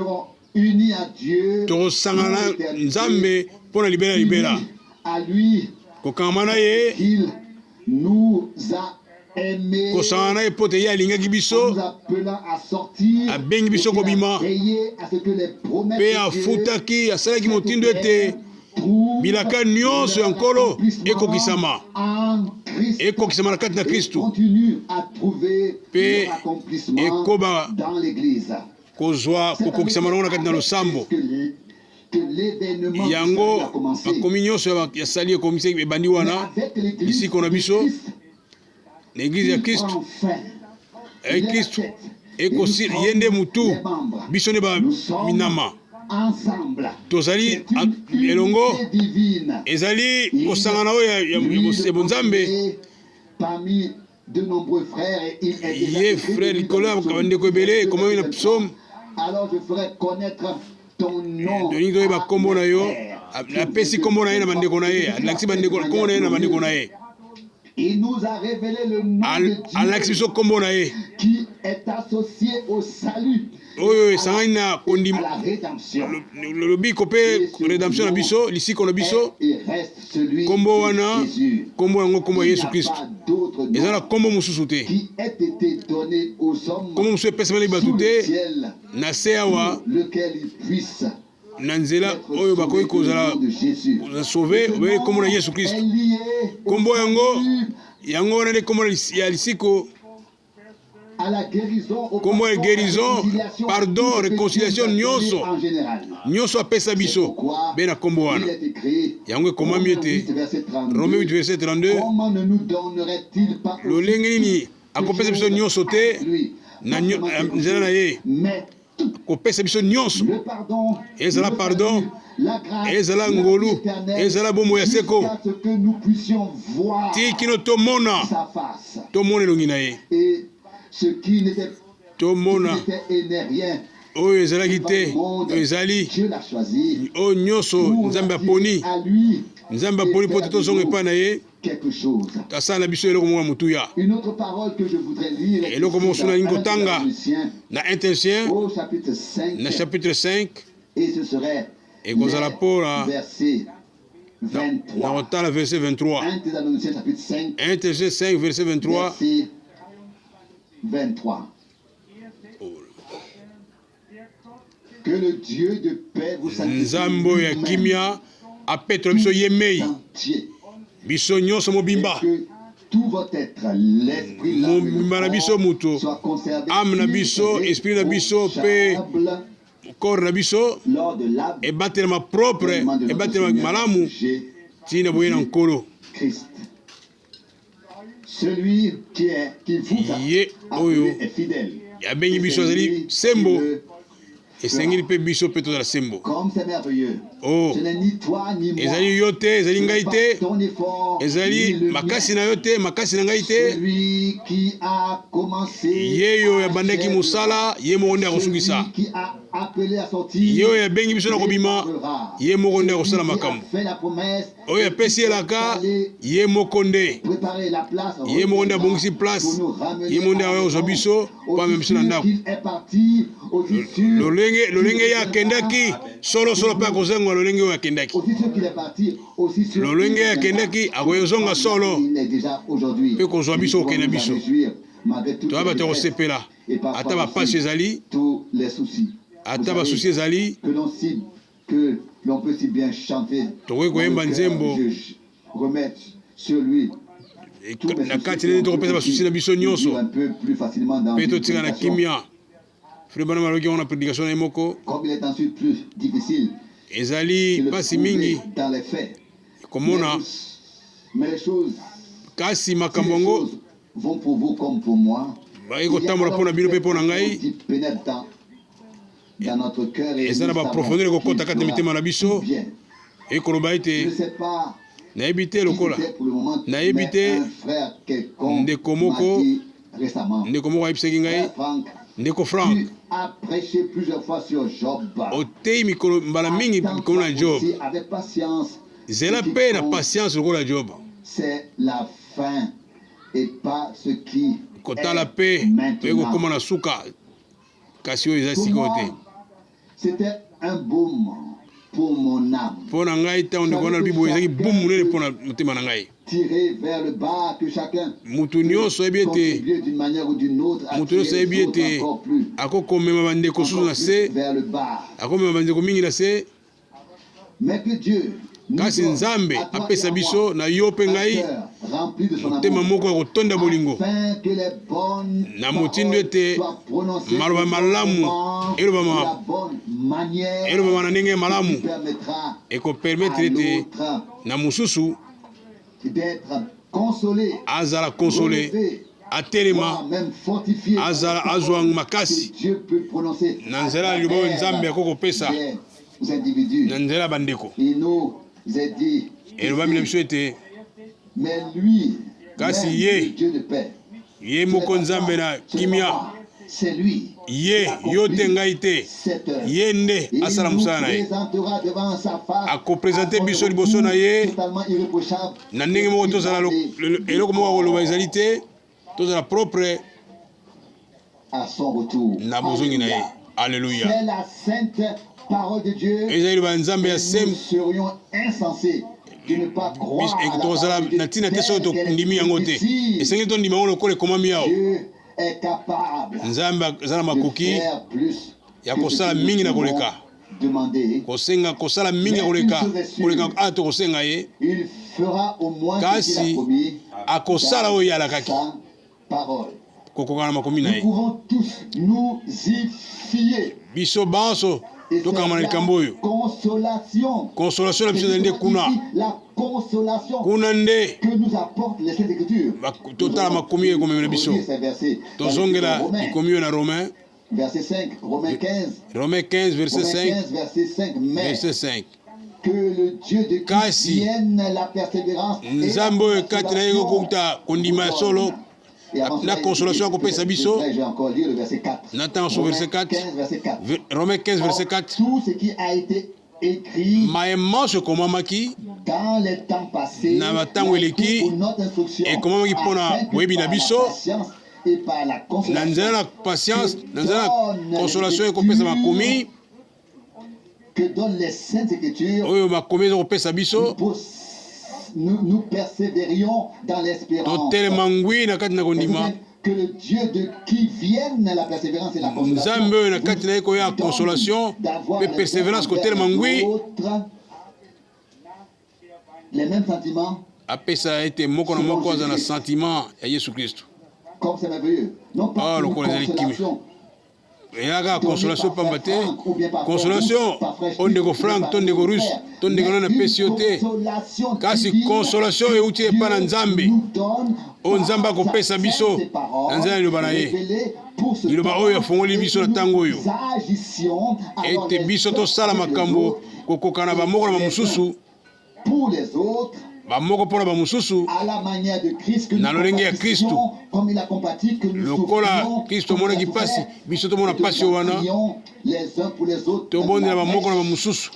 Tokosangana na Nzambe mpo na libela libela, kokangama na ye, kosangana na ye mpo te ye alingaki biso, abengi biso kobima, mpe afutaki, asalaki motindo ete bilaka nyonso ya Nkolo ekokisama, ekokisama na kati na Kristu, mpe ekoba kozwa kokokisama nango na kati na losambo yango. Makomi nyonso ya sali ekomisi ebandi wana lisiko na biso na eglize ya Kristu. Kristu ekosi, ye nde mutu, biso nde baminama, tozali elongo. Ezali kosangana oyo ya bonzambe. Ye frère likolo ya bandeko ebele, ekomami na psaume. Tolingi toyeba nkombo na yo. Apesi nkombo na ye na bandeko na ye, alakisi bandeko nkombo na ye na bandeko na ye. Alakisi biso nkombo na ye oyo esangani na kondima, lobiko mpe redemption na biso, lisiko na biso. Nkombo wana, nkombo yango, nkombo ya Yesu Kristo. Eza na nkombo mosusu te, nkombo mosusu epesameli bato te na se awa, na nzela oyo bakoki kozala sauve, obele nkombo na Yesu Kristo. Nkombo yango, yango wana nde nkombo ya lisiko. Nkombo ya guérison, pardon, réconciliation, nyonso nyonso apesa biso be na nkombo wana. Yango ekomami ete Romain 8 verset 32, lolenge nini akopesa biso nyonso te na nzela na ye? Kopesa biso nyonso, ezala pardon, ezala ngolu, ezala bomoi ya seko, ti kino tomona tomona elongi na ye, tomona oyo ezalaki te, oyo ezali, oyo nyonso Nzambe aponi. Nzambe aponi mpo te tozonga epai na ye, asala na biso eloko moko ya motuya. Eloko moko soki nalingi kotanga na 1 Thessaloniciens na chapitre 5, ekozala mpona na kotala verset 23. 1 Thessaloniciens 5 verset 23. Nzambe oyo ya kimia apetola biso ye mei, biso nyonso mobimba, mobimba na biso, moto, ame na biso, esprit na biso mpe corps na biso ebatelama propre, ebatelama malamu ntina boye na Nkolo. Ye oyo abengi biso azali sembo, esengeli mpe biso mpe tozala sembo. Oh, ezali yo te, ezali ngai te, ezali makasi na yo te, makasi na ngai te. Ye oyo abandaki mosala, ye moko nde akosukisa. Ye oyo abengi biso na kobima, ye moko nde akosala makambo. Oyo apesi elaka, ye moko nde, ye moko nde abongisi place, ye moko nde akoya kozwa biso mpo amema biso na ndako. Lolenge lolenge ye akendaki, solosolo mpe akozonga lolenge oyo akendaki. Lolenge ye akendaki, akoyozonga solo mpe kozwa biso, kokende biso. Toya bato ya kosepela ata bapasi ezali, ata basusi ezali. Tokoki koyemba nzembo na kati nini tokopesa basusi na biso nyonso mpe totika na kimia. Frère Branham aloki yango na prédication na ye moko. Ezali mpasi mingi komona, kasi makambo yango ekotambola mpo na bino mpe mpo na ngai. Eza na baprofondeur ekokɔta kati na mitema na biso, ekoloba ete nayebi te, lokola nayebi te. Ndeko moko, ndeko moko ayebisaki ngai: "Ndeko Frank, otei mikolo mbala mingi likolo na Job. Zela mpe na patience lokola Job." Kotala mpe oye kokóma na suka, kasi oyo eza sikoyo te. Mpo na ngai, ntango ndeko wana alobi boye, ezalaki boum monene mpo na motema na ngai. Moto nyonso ayebi ete, moto nyonso ayebi ete akokomema bandeko susu na se, akomema bandeko mingi na se. Kasi Nzambe apesa biso, na yo mpe ngai, motema moko ya kotonda bolingo, na motindo ete maloba malamu elobama, elobama na ndenge ya malamu, ekopermettre ete na mosusu azala consolé, atelema, azala azwa makasi na nzela ya liloba oyo Nzambe akoki kopesa na nzela ya bandeko. Elobami na biso ete kasi ye, ye moko Nzambe na kimia, ye, yo te, ngai te, ye nde asala mosala na ye. Akopresente biso liboso na ye na ndenge moko tozala eloko moko ya koloba ezali te, tozala propre na bozongi na ye. Alleluya! Ezali liloba ya Nzambe ya sem. Tokozala na ntina te soki tondimi yango te. Esengeli tondima yango lokola ekomami awa. Nzambe aza na makoki ya kosala mingi na koleka kosenga, kosala mingi ya koleka, koleka a tokosenga ye, kasi akosala oyo ye alakaki. Kokokana na makomi na ye. Biso banso tokangama na likambo oyo. Consolation na biso ezali nde kuna. Kuna nde totala makomi oyo ekomemela biso. Tozongela likomi oyo na Romain. Romain 15 verset 5 verset 5. Kasi Nzambe oyo kati na ye kokouta kondima ya solo na consolation akopesa biso na ntango so verset 4, Romain 15 verset 4: maye manso ekomamaki na bantango eleki ekomamaki mpo na boyebi na biso, na nzela na patience, na nzela na consolation ekopesa makomi, oyo makomi eza kopesa biso, totelema ngwi na kati na kondima. Nzambe oyo na kati na ye koya consolation mpe perseverance, kotelema ngwi, apesa ete moko na moko aza na sentiment ya Yesu Kristo. Awa lokola ezali kimia, eyaka consolation pamba te, consolation oyo ndeko Frank to ndeko Russe to ndeko nani apesi yo te, kasi consolation euti epai na Nzambe, oyo Nzambe akopesa biso na nzela ya liloba na ye, liloba oyo afongoli biso na ntango oyo, ete biso tosala makambo kokokana bamoko na bamosusu, bamoko mpo na bamosusu, na lolenge ya Kristu. Lokola Kristu amonaki mpasi, biso tomona mpasi oyo wana, tobondela bamoko na bamosusu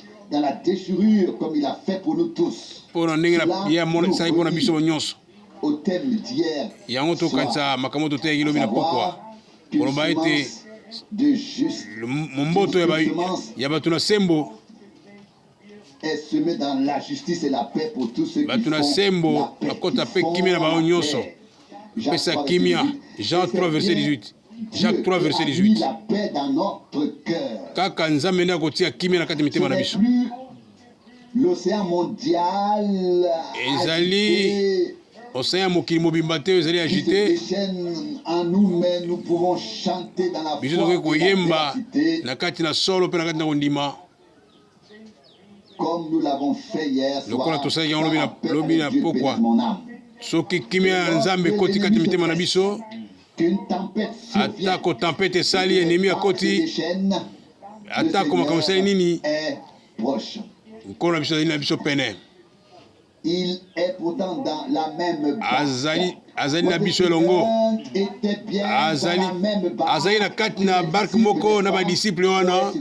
mpo na ndenge ye asalaki mpo na biso nyonso. Yango tokanisa makambo toteyaki lobi na pokwa, koloba ete momboto ya bato na sembo, bato na sembo bakota mpe kimia na bango nyonso, pesa kimia. Jean 3 verset 18, Jacques 3 verset 18. Kaka Nzambe nde akotia kimia na kati mitema na biso. Ezali océan ya mokili mobimba te ezali agité. Biso tokoki koyemba na kati na solo mpe na kati na kondima, lokola tosalaki yango lobi na pokwa. Soki kimia ya Nzambe ekoti kati mitema na biso, atako tempete esali, ennemi akoti, atako makambo esali nini, Nkolo na biso azali na biso pene. Il est pourtant dans la même barque. Azali, azali na biso elongo. Azali, azali na kati na barque moko na badisiple wana.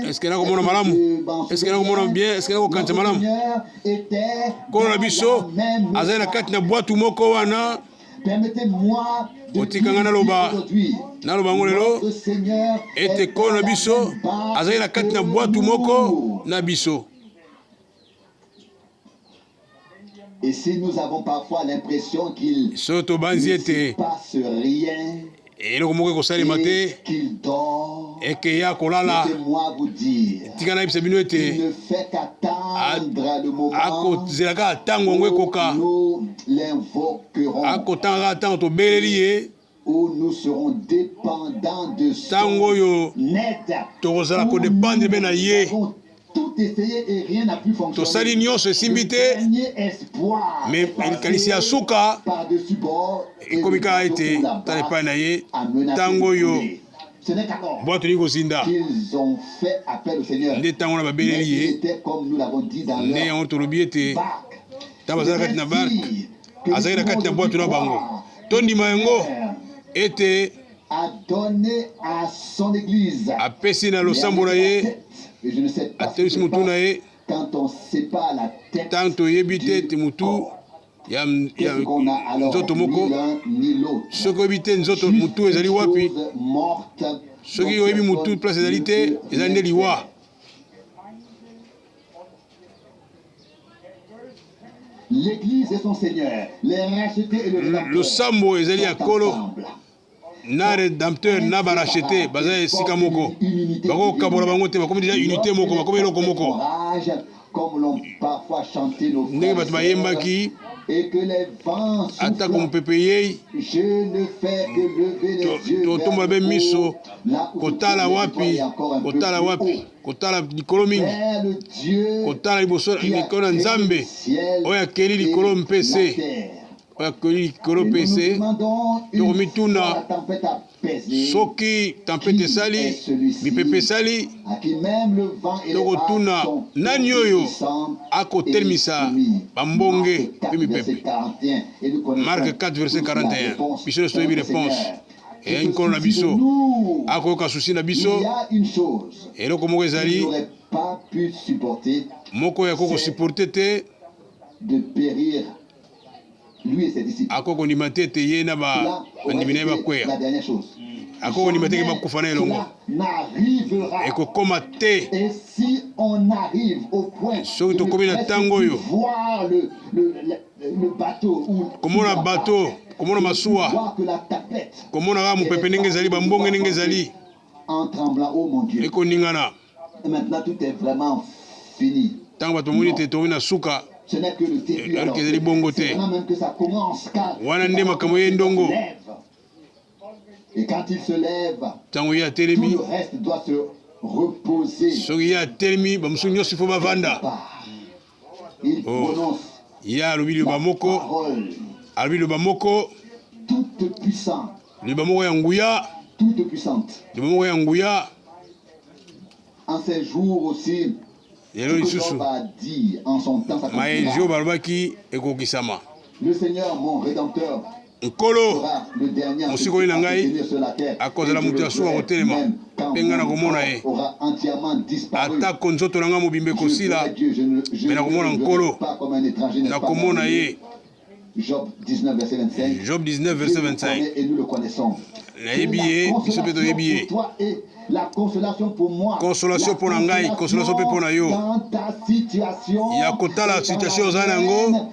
Est-ce que nakomona malamu? Est-ce que nakomona bien? Est-ce que nakokanisa malamu? Nkolo na biso azali na kati na bwatu moko wana. Otika ngai naloba, naloba yango lelo, ete Nkolo na biso azali na kati na bwatu moko na biso. Soki tobanzi ete eloko moko ekosalema te, eke ye akolala, tika nayebisa bino ete akozela kaka ntango yango ekoka, akotanga kaka ntango tobeleli ye, ntango oyo tokozala kodependre mpe na ye. Tosali nyonso, esimbi te, me likanisi ya suka ekomi kaka ete tala epai na ye ntango oyo bwato tolingi kozinda. Nde ntango wana babeleli ye. Nde yango tolobi ete ntango bazali na kati na barke, azali na kati na bwato na bango. Tondima yango ete apesi na losambo na ye, atelemisi motu na ye. Ntango toyebi te ete motu ya nzoto moko, soki oyebi te nzoto motu ezali wapi, soki oyebi motu place ezali te, ezali nde liwa. Losambo ezali ya Nkolo na Redempteur na barachete, baza esika moko, bakokabola bango te, bakomi deja unité moko, bakomi eloko moko. Ndenge bato bayembaki. Atako mopepe eyei, totombola be miso kotala wapi, kotala wapi, kotala likolo mingi, kotala liboso likolo na Nzambe oyo akeli likolo mpe se, oyo akeli likolo mpe se. Tokomituna soki tempete esali, mipepe esali, tokotuna nani oyo akotelemisa bambonge mpe mipepe. Mark 4 verset 41. Biso nyonso toyebi reponse. Eyai Nkolo na biso akoyoka susi na biso. Eloko moko ezali moko oyo akoki kosupporte te, akoki kondima te ete ye na bandimi na ye bakweya. Akoki kondima te ke bakufa na elongo. Ekokoma te. Soki tokomi na ntango oyo komona bato, komona masuwa, komona kaka mopepe ndenge ezali, bambonge ndenge ezali ekoningana, ntango bato bamoni ete tokomi na suka, eloko ezali bongo te. Wana nde makambo ye ndongo. Ntango ye atelemi, soki ye atelemi, bamosusu nyonso ifo bavanda. Oh. Ye alobi liloba moko, alobi liloba moko, liloba moko ya nguya, liloba moko ya nguya. Lelo lisusu maye Job alobaki ekokisama. Nkolo, mosikoli na ngai, akozala moto ya suka kotelema, mpe ngai nakomona ye. Atako nzoto na ngai mobimba ekosila, me nakomona Nkolo, nakomona ye. Job 19, verset 25. Job 19, verset 25. Et nous le connaissons. Nayebi ye, biso mpe toyebi ye. La consolation pour moi. Consolation mpo na ngai, consolation mpe mpo na yo. Dans ta situation. Ya kotala situation oza na yango.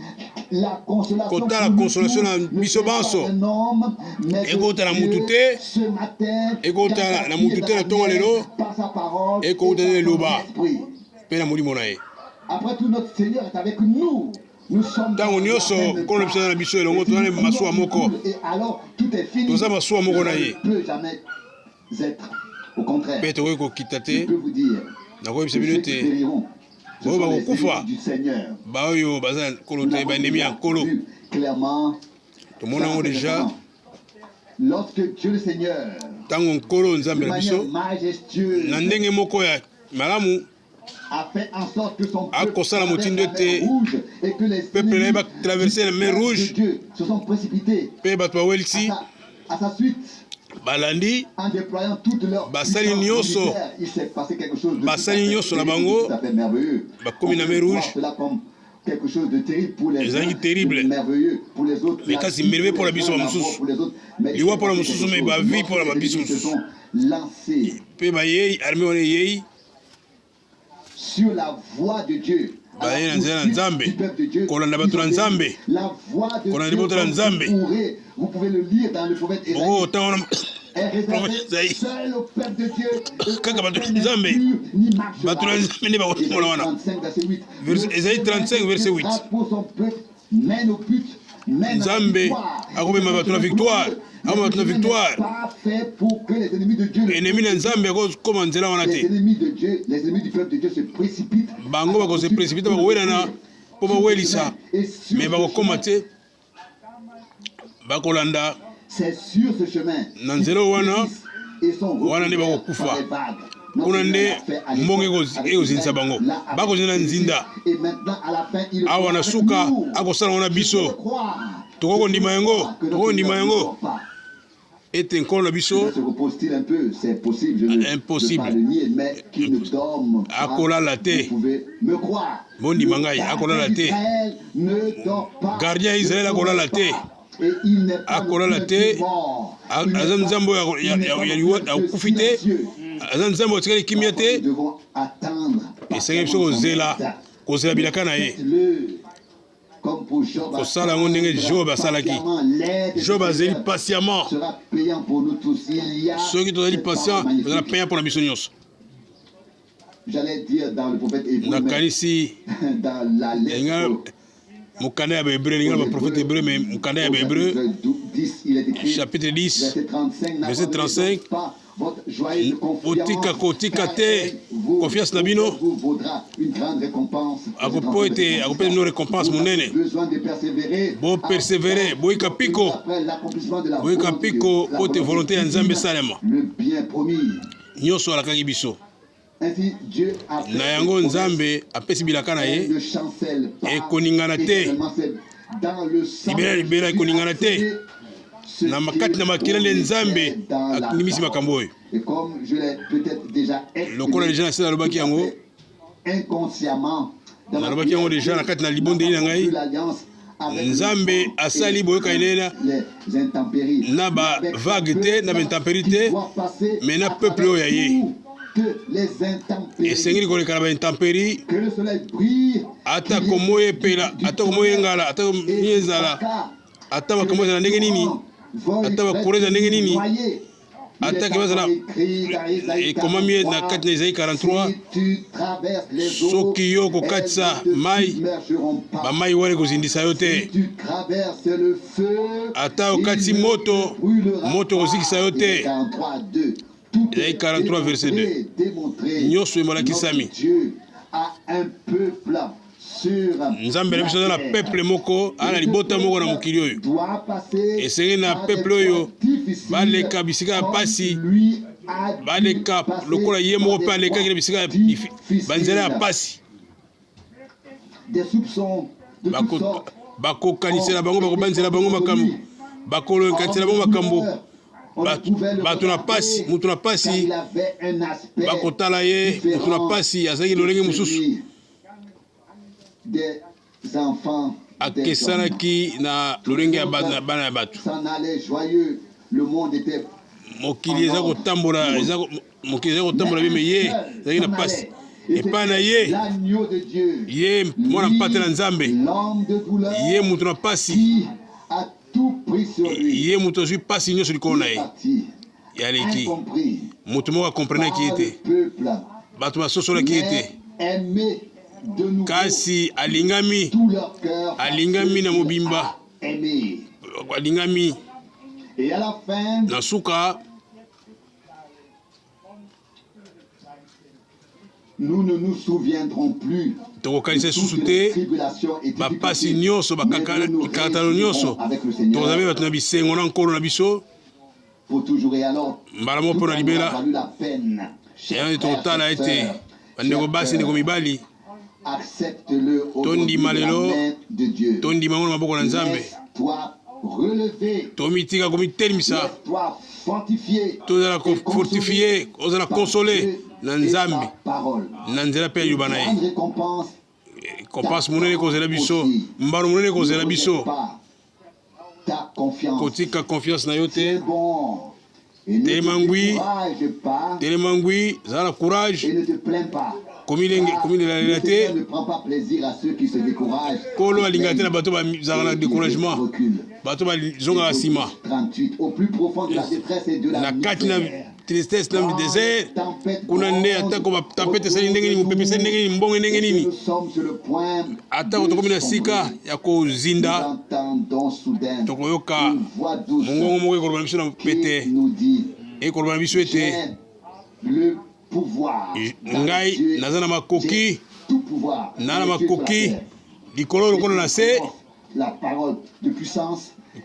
Kotala consolation na biso banso. Ekouta na mutu te. Ekouta na mutu te na ntongo lelo. Ekouta na liloba mpe na molimo na ye. Après tout, notre Seigneur est avec nous. Ntango nyonso Nkolo na biso aza na biso elongo, toza na masuwa moko, toza masuwa moko na ye, mpe tokoki kokita te. Nakoyebisa bino ete oyo bakokufa, baoyo baza na Nkolo te, baennemi ya Nkolo. Tomona yango deja ntango Nkolo Nzambe na biso na ndenge moko ya malamu akosala motindo ete peuple na ye batraverse na mer Rouge, mpe bato bawelisi balandi, basali nyonso, basali nyonso na bango, bakomi na mer Rouge. Ezalaki terrible, mais kasi merveille mpo na biso bamosusu, liwa mpo na mosusu, mais bavie mpo na babiso mosusu. Mpe bayei armée wana eyei sur la voie de Dieu. Baye na nzela na Nzambe, kolanda bato na Nzambe, kolanda libota na Nzambe. Boko otanga wana prophète Esaïe, kaka bato na Nzambe, bato na Nzambe nde bakotombola wana. Esaïe 35 verset 8. Nzambe akomema bato na victoire, akomema bato na victoire. Ennemi na Nzambe akokoma nzela wana te. Bango bakose précipite, bakowelana mpo bawelisa, me bakokoma te, bakolanda na nzela wana wana nde bakokufa. Kuna nde mbongo ekozindisa bango, bakozinda na nzinda. Awa na suka akosala yango na biso. Tokoki kondima yango, tokoki kondima yango ete Nkolo na biso impossible akolala te. Bondima ngai, akolala te. Gardien ya Israel akolala te, akolala te. Aza Nzambe oyo ya liwa, akufi te. Aza Nzambe oyo atikali kimia te. Esengeli biso kozela, kozela bilaka na ye, kosala yango ndenge Job asalaki. Job azeli patiemment. Soki tozali patient, tozala payant mpo na biso nyonso. Nakanisi Mokanda ya Bahebreu, elingi na baprofete Hebreu, mais mokanda ya Bahebreu chapitre 10 verset 35, botika kotika te confiance na bino, akopo ete akopesa bino récompense monene. Bopersevere, boyika mpiko, boyika mpiko mpo te volonté ya Nzambe esalema. Nyonso alakaki biso. Na yango Nzambe apesi bilaka na ye, ekoningana te libela libela, ekoningana te. Na kati na makila nde Nzambe andimisi makambo oyo. Lokola deja nasi nalobaki yango, nalobaki yango deja na kati na libondeli na ngai, Nzambe asali boyokani na na ba vague te, na ba intempérie te, mais na peuple oyo ya ye. Esengeli koleka na ba intempérie, atako moi epela, atako moi engala, atako nini ezala, ata makambo ezala ndenge nini, ata bakura ezala ndenge nini, atake bazala. Ekomami na kati na Ezai 43, soki yo okokatisa mai, bamai wana ekozindisa yo te. Ata okatisi moto, moto ekozikisa yo te. Ezai 43 verset 2. Nyonso emalakisami. Nzambe na biso aza na peuple moko, aza na libota moko na mokili oyo. Esengeli na peuple oyo baleka bisika ya pasi, baleka lokola ye moko mpe alekaki na bisika ya banzela ya pasi. Bakokanisela bango, bakobanzela bango makambo, bakolokanisela bango makambo. Bato na pasi, moto na pasi bakotala ye, moto na pasi azalaki lolenge mosusu, akesanaki na lolenge ya bana ya bato. Mokili eza kotambola, eza mokili eza kotambola bime, ye ezalaki na pasi epai na ye. Ye mwana mpate na Nzambe, ye moto na pasi, ye moto azwi pasi nyonso likolo na ye. Yaleki moto moko akomprenaki ye te, bato basosolaki ye te, kasi alingami, alingami na mobimba, alingami na suka. Nous ne nous souviendrons plus Tokokanisa lisusu te bapasi nyonso, bakakatano nyonso. Tokozala mpe bato na bisengo na Nkolo na biso mbala moko mpo na libela. Yango tokotala ete bandeko basi, ndeko mibali, tondima lelo, tondima yango na maboko na Nzambe. Tomitika komitelemisa, tozala kofortifie, ozala konsole na Nzambe na nzela mpe ya liloba na ye. Récompense monene ekozela biso, mbano monene ekozela biso. Kotika confiance na yo te. Telema ngwi, telema ngwi, zala na courage, komilelalela te. Nkolo alingaka te na bato bazalaka na découragement, bato bazongaka nsima na kati na tristesse na desert. Kuna nde atako batempete esali ndenge nini, mopepe esali ndenge nini, mbongo ndenge nini, atako tokomi na sika ya kozinda, tokoyoka mongongo moko ekoloba na biso na pete, ekoloba na biso ete ngai naza na makoki, na na makoki likolo lokola na se.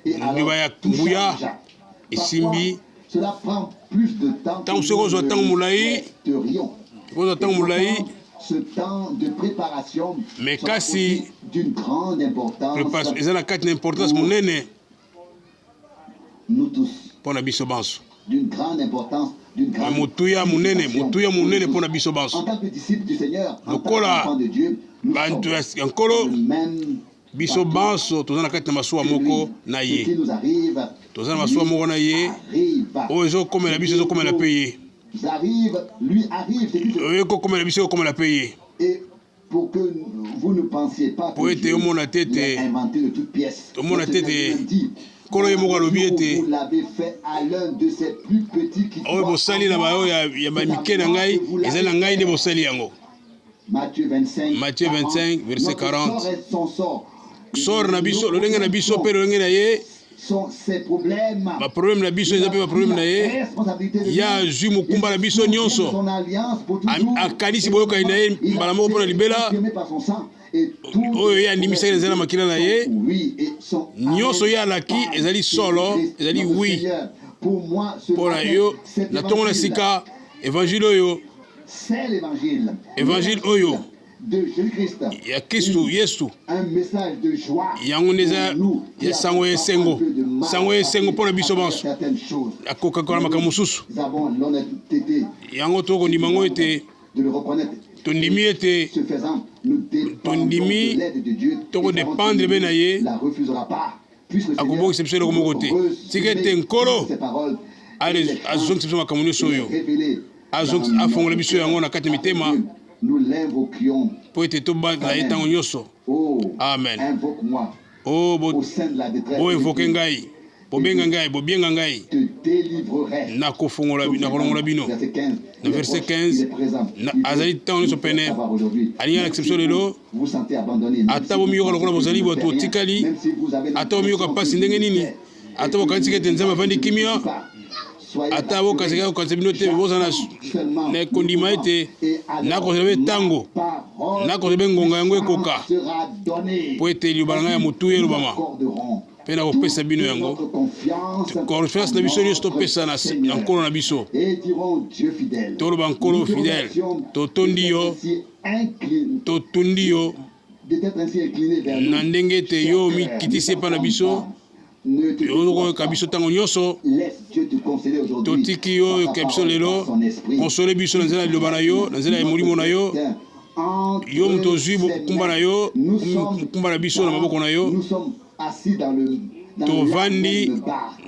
Liloba ya nguya esimbi. Ntango soki kozwa ntango molai, kozwa ntango molai, me kasi eza na kati na importance monene mpo na biso banso, motuya monene, motuya monene mpo na biso banso lokola banto ya Nkolo. Biso banso toza na kati na masuwa moko na ye, toza na masuwa moko na ye. Oyo ezokomela biso ezokomela mpe ye, oyo ekokomela biso ekokomela mpe ye. Mpo ete omona te ete, tomona te ete Nkolo ye moko alobi ete oyo bosali na baoyo ya mike na ngai, ezali na ngai nde bosali yango. Matthieu 25 verset 40. Sort na biso, lolenge na biso mpe lolenge na ye. Baproblème na biso eza mpe baproblème na ye. Ye azwi mokumba na biso nyonso, akanisi boyokani na ye mbala moko mpo na libela, oyo ye andimisaki na nzela ya makila na ye. Nyonso ye alaki ezali solo, ezali wi mpo na yo. Na ntongo na sika, evangile oyo, evangile oyo ya Kristu Yesu, yango nde eza ya sango ya esengo, sango ya esengo mpo na biso banso. Akokakola makambo mosusu, yango tokondima yango ete tondimi ete tondimi tokodependre mpe na ye, akobongisa biso eloko moko te. Tika ete Nkolo azongisa biso makambo nyonso oyo, afongola biso yango na kati ya mitema, mpo ete tobanda ye ntango nyonso. Amen. O boevoke ngai, bobenga ngai, bobienga ngai, nakofongola, nakolongola bino. Na verset 15, azali ntango nyonso pene, alingi alakisa biso lelo. Ata bomiyoka lokola bozali bato botikali, ata bomiyoka mpasi ndenge nini, ata bokanisaka ete Nzambe avandi kimia, ata bokanisaka kokanisa bino te, bozala na kondima ete nakozela be ntango, nakozela be ngonga yango ekoka, mpo ete liloba na ngai ya motuya elobama, mpe nakopesa bino yango. Confiance na biso nyonso topesa na Nkolo na biso, toloba: Nkolo fidèle, totondi yo, totundi yo na ndenge ete yo omikitisi epai na biso, ozokoyoka biso ntango nyonso. Totiki yo oyoka biso lelo, konsole biso na nzela ya liloba na yo, na nzela ya molimo na yo. Yo moto ozwi mokumba na yo, mokumba na biso na maboko na yo. Tovandi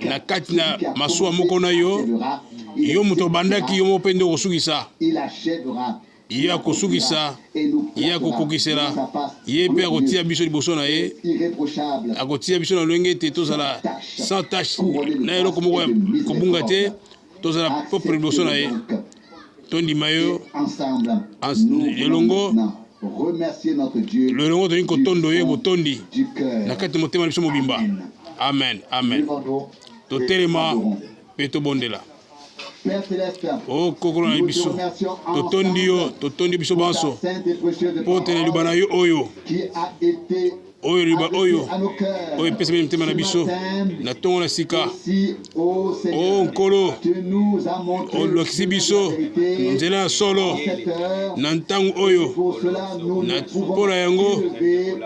na kati na masuwa moko na yo. Yo moto obandaki, yo moko mpe nde okosukisa. Ye akosukisa, ye akokokisela, ye mpe akotia biso liboso na ye, akotia biso na lolenge ete tozala sans tache, na eloko moko ya kobunga te, tozala propre liboso na ye. Tondima yo elongo lolongo, tolingi kotondo ye botondi na kati ya motema na biso mobimba. Amen, amen. Totelema mpe tobondela. O Kokolo na biso, totondi yo, totondi biso banso mpo te na liloba na yo oyo, oyo liloba oyo oyo epesami na mitema na biso na ntongo na sika. O Nkolo, olakisi biso nzela ya solo na ntango oyo. Mpo na yango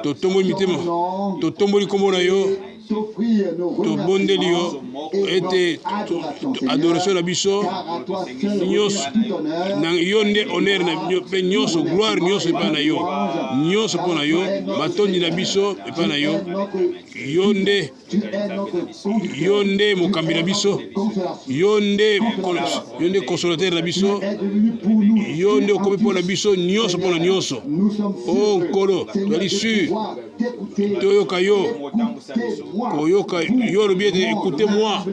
totomboli mitema, totomboli nkombo na yo, tobondeli yo ete adoration na biso nyonso na yo nde honneur na mpe nyonso, gloire nyonso epai na yo, nyonso mpo na yo, matondi na biso epai na yo. Yo nde, yo nde mokambi na biso, yo nde, yo nde consolateur na biso, yo nde okomi mpo na biso nyonso, mpo na nyonso. O Nkolo, tozali sur toyoka yo, koyoka yo. Olobi ete: "Écoutez moi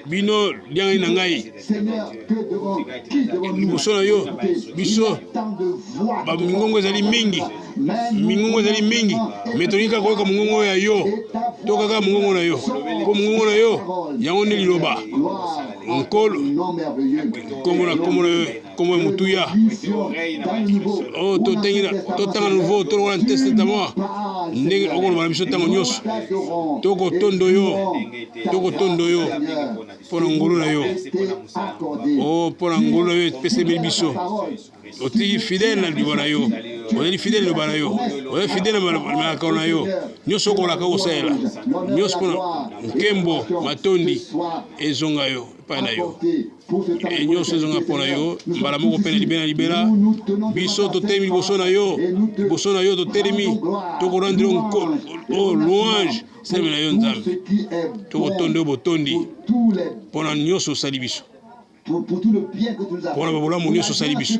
bino liangani na ngai liboso na yo." Biso bamingongo ezali mingi, mingongo ezali mingi, me tolingi kaka koyoka mongongo ya yo. Toyoka kaka mongongo na yo, mpo mongongo na yo yango nde liloba. Nkolo, nkombo na nkombo na yo, nkombo ya motuya oyo totanga nouveau, tolokola na Testament, ndenge okoloba na biso ntango nyonso. Tokotondo yo, tokotondo yo mpo na ngolu na yo, o mpo na ngolu na yo epesemeli biso. Otiki fidèle na liloba na yo, ozali fidèle na liloba na yo, ozali fidèle na malakano na yo nyonso. Okolaka, okosalela nyonso mpona nkembo. Matondi ezonga yo epai na yo, e nyonso ezonga mpo na yo mbala moko mpe na libela na libela. Biso totelemi liboso na yo, liboso na yo totelemi, tokorendre o louange seleme na yo. Nzambe, tokotonda yo botondi mpo na nyonso osali biso, mpo na babolamu nyonso osali biso,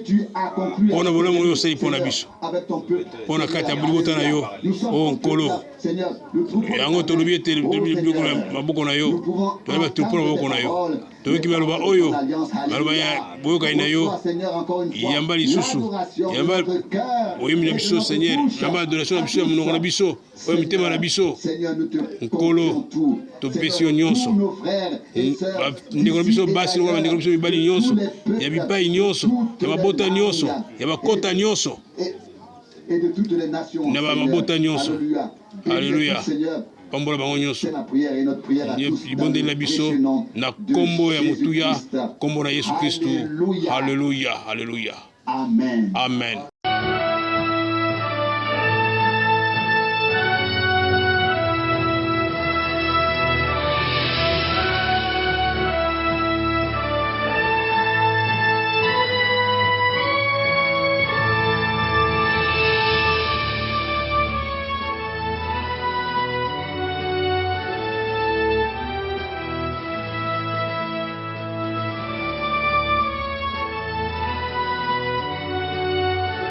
mpo na bolamu oyo osali mpo na biso, mpo na kati ya libota na yo. O Nkolo, yango tolobi ete biloko na maboko na yo, toyeba batroupeau na maboko na yo. Toyoki maloba oyo, maloba ya boyokani na yo. Yamba lisusu, yamba boyembi na biso, Seigneur, yamba adoration na biso ya monoko na biso, oyo mitema na biso. Nkolo, topesi yo nyonso, bandeko na biso basi lokola bandeko na biso mibali nyonso, ya bipai nyonso, ya mabota nyonso, ya bakota nyonso, na bamabota nyonso. Aleluya! Pambola bango nyonso. Libondeli na biso na nkombo ya motuya, nkombo na Yesu Kristu. Aleluya, aleluya. Amen. Amen.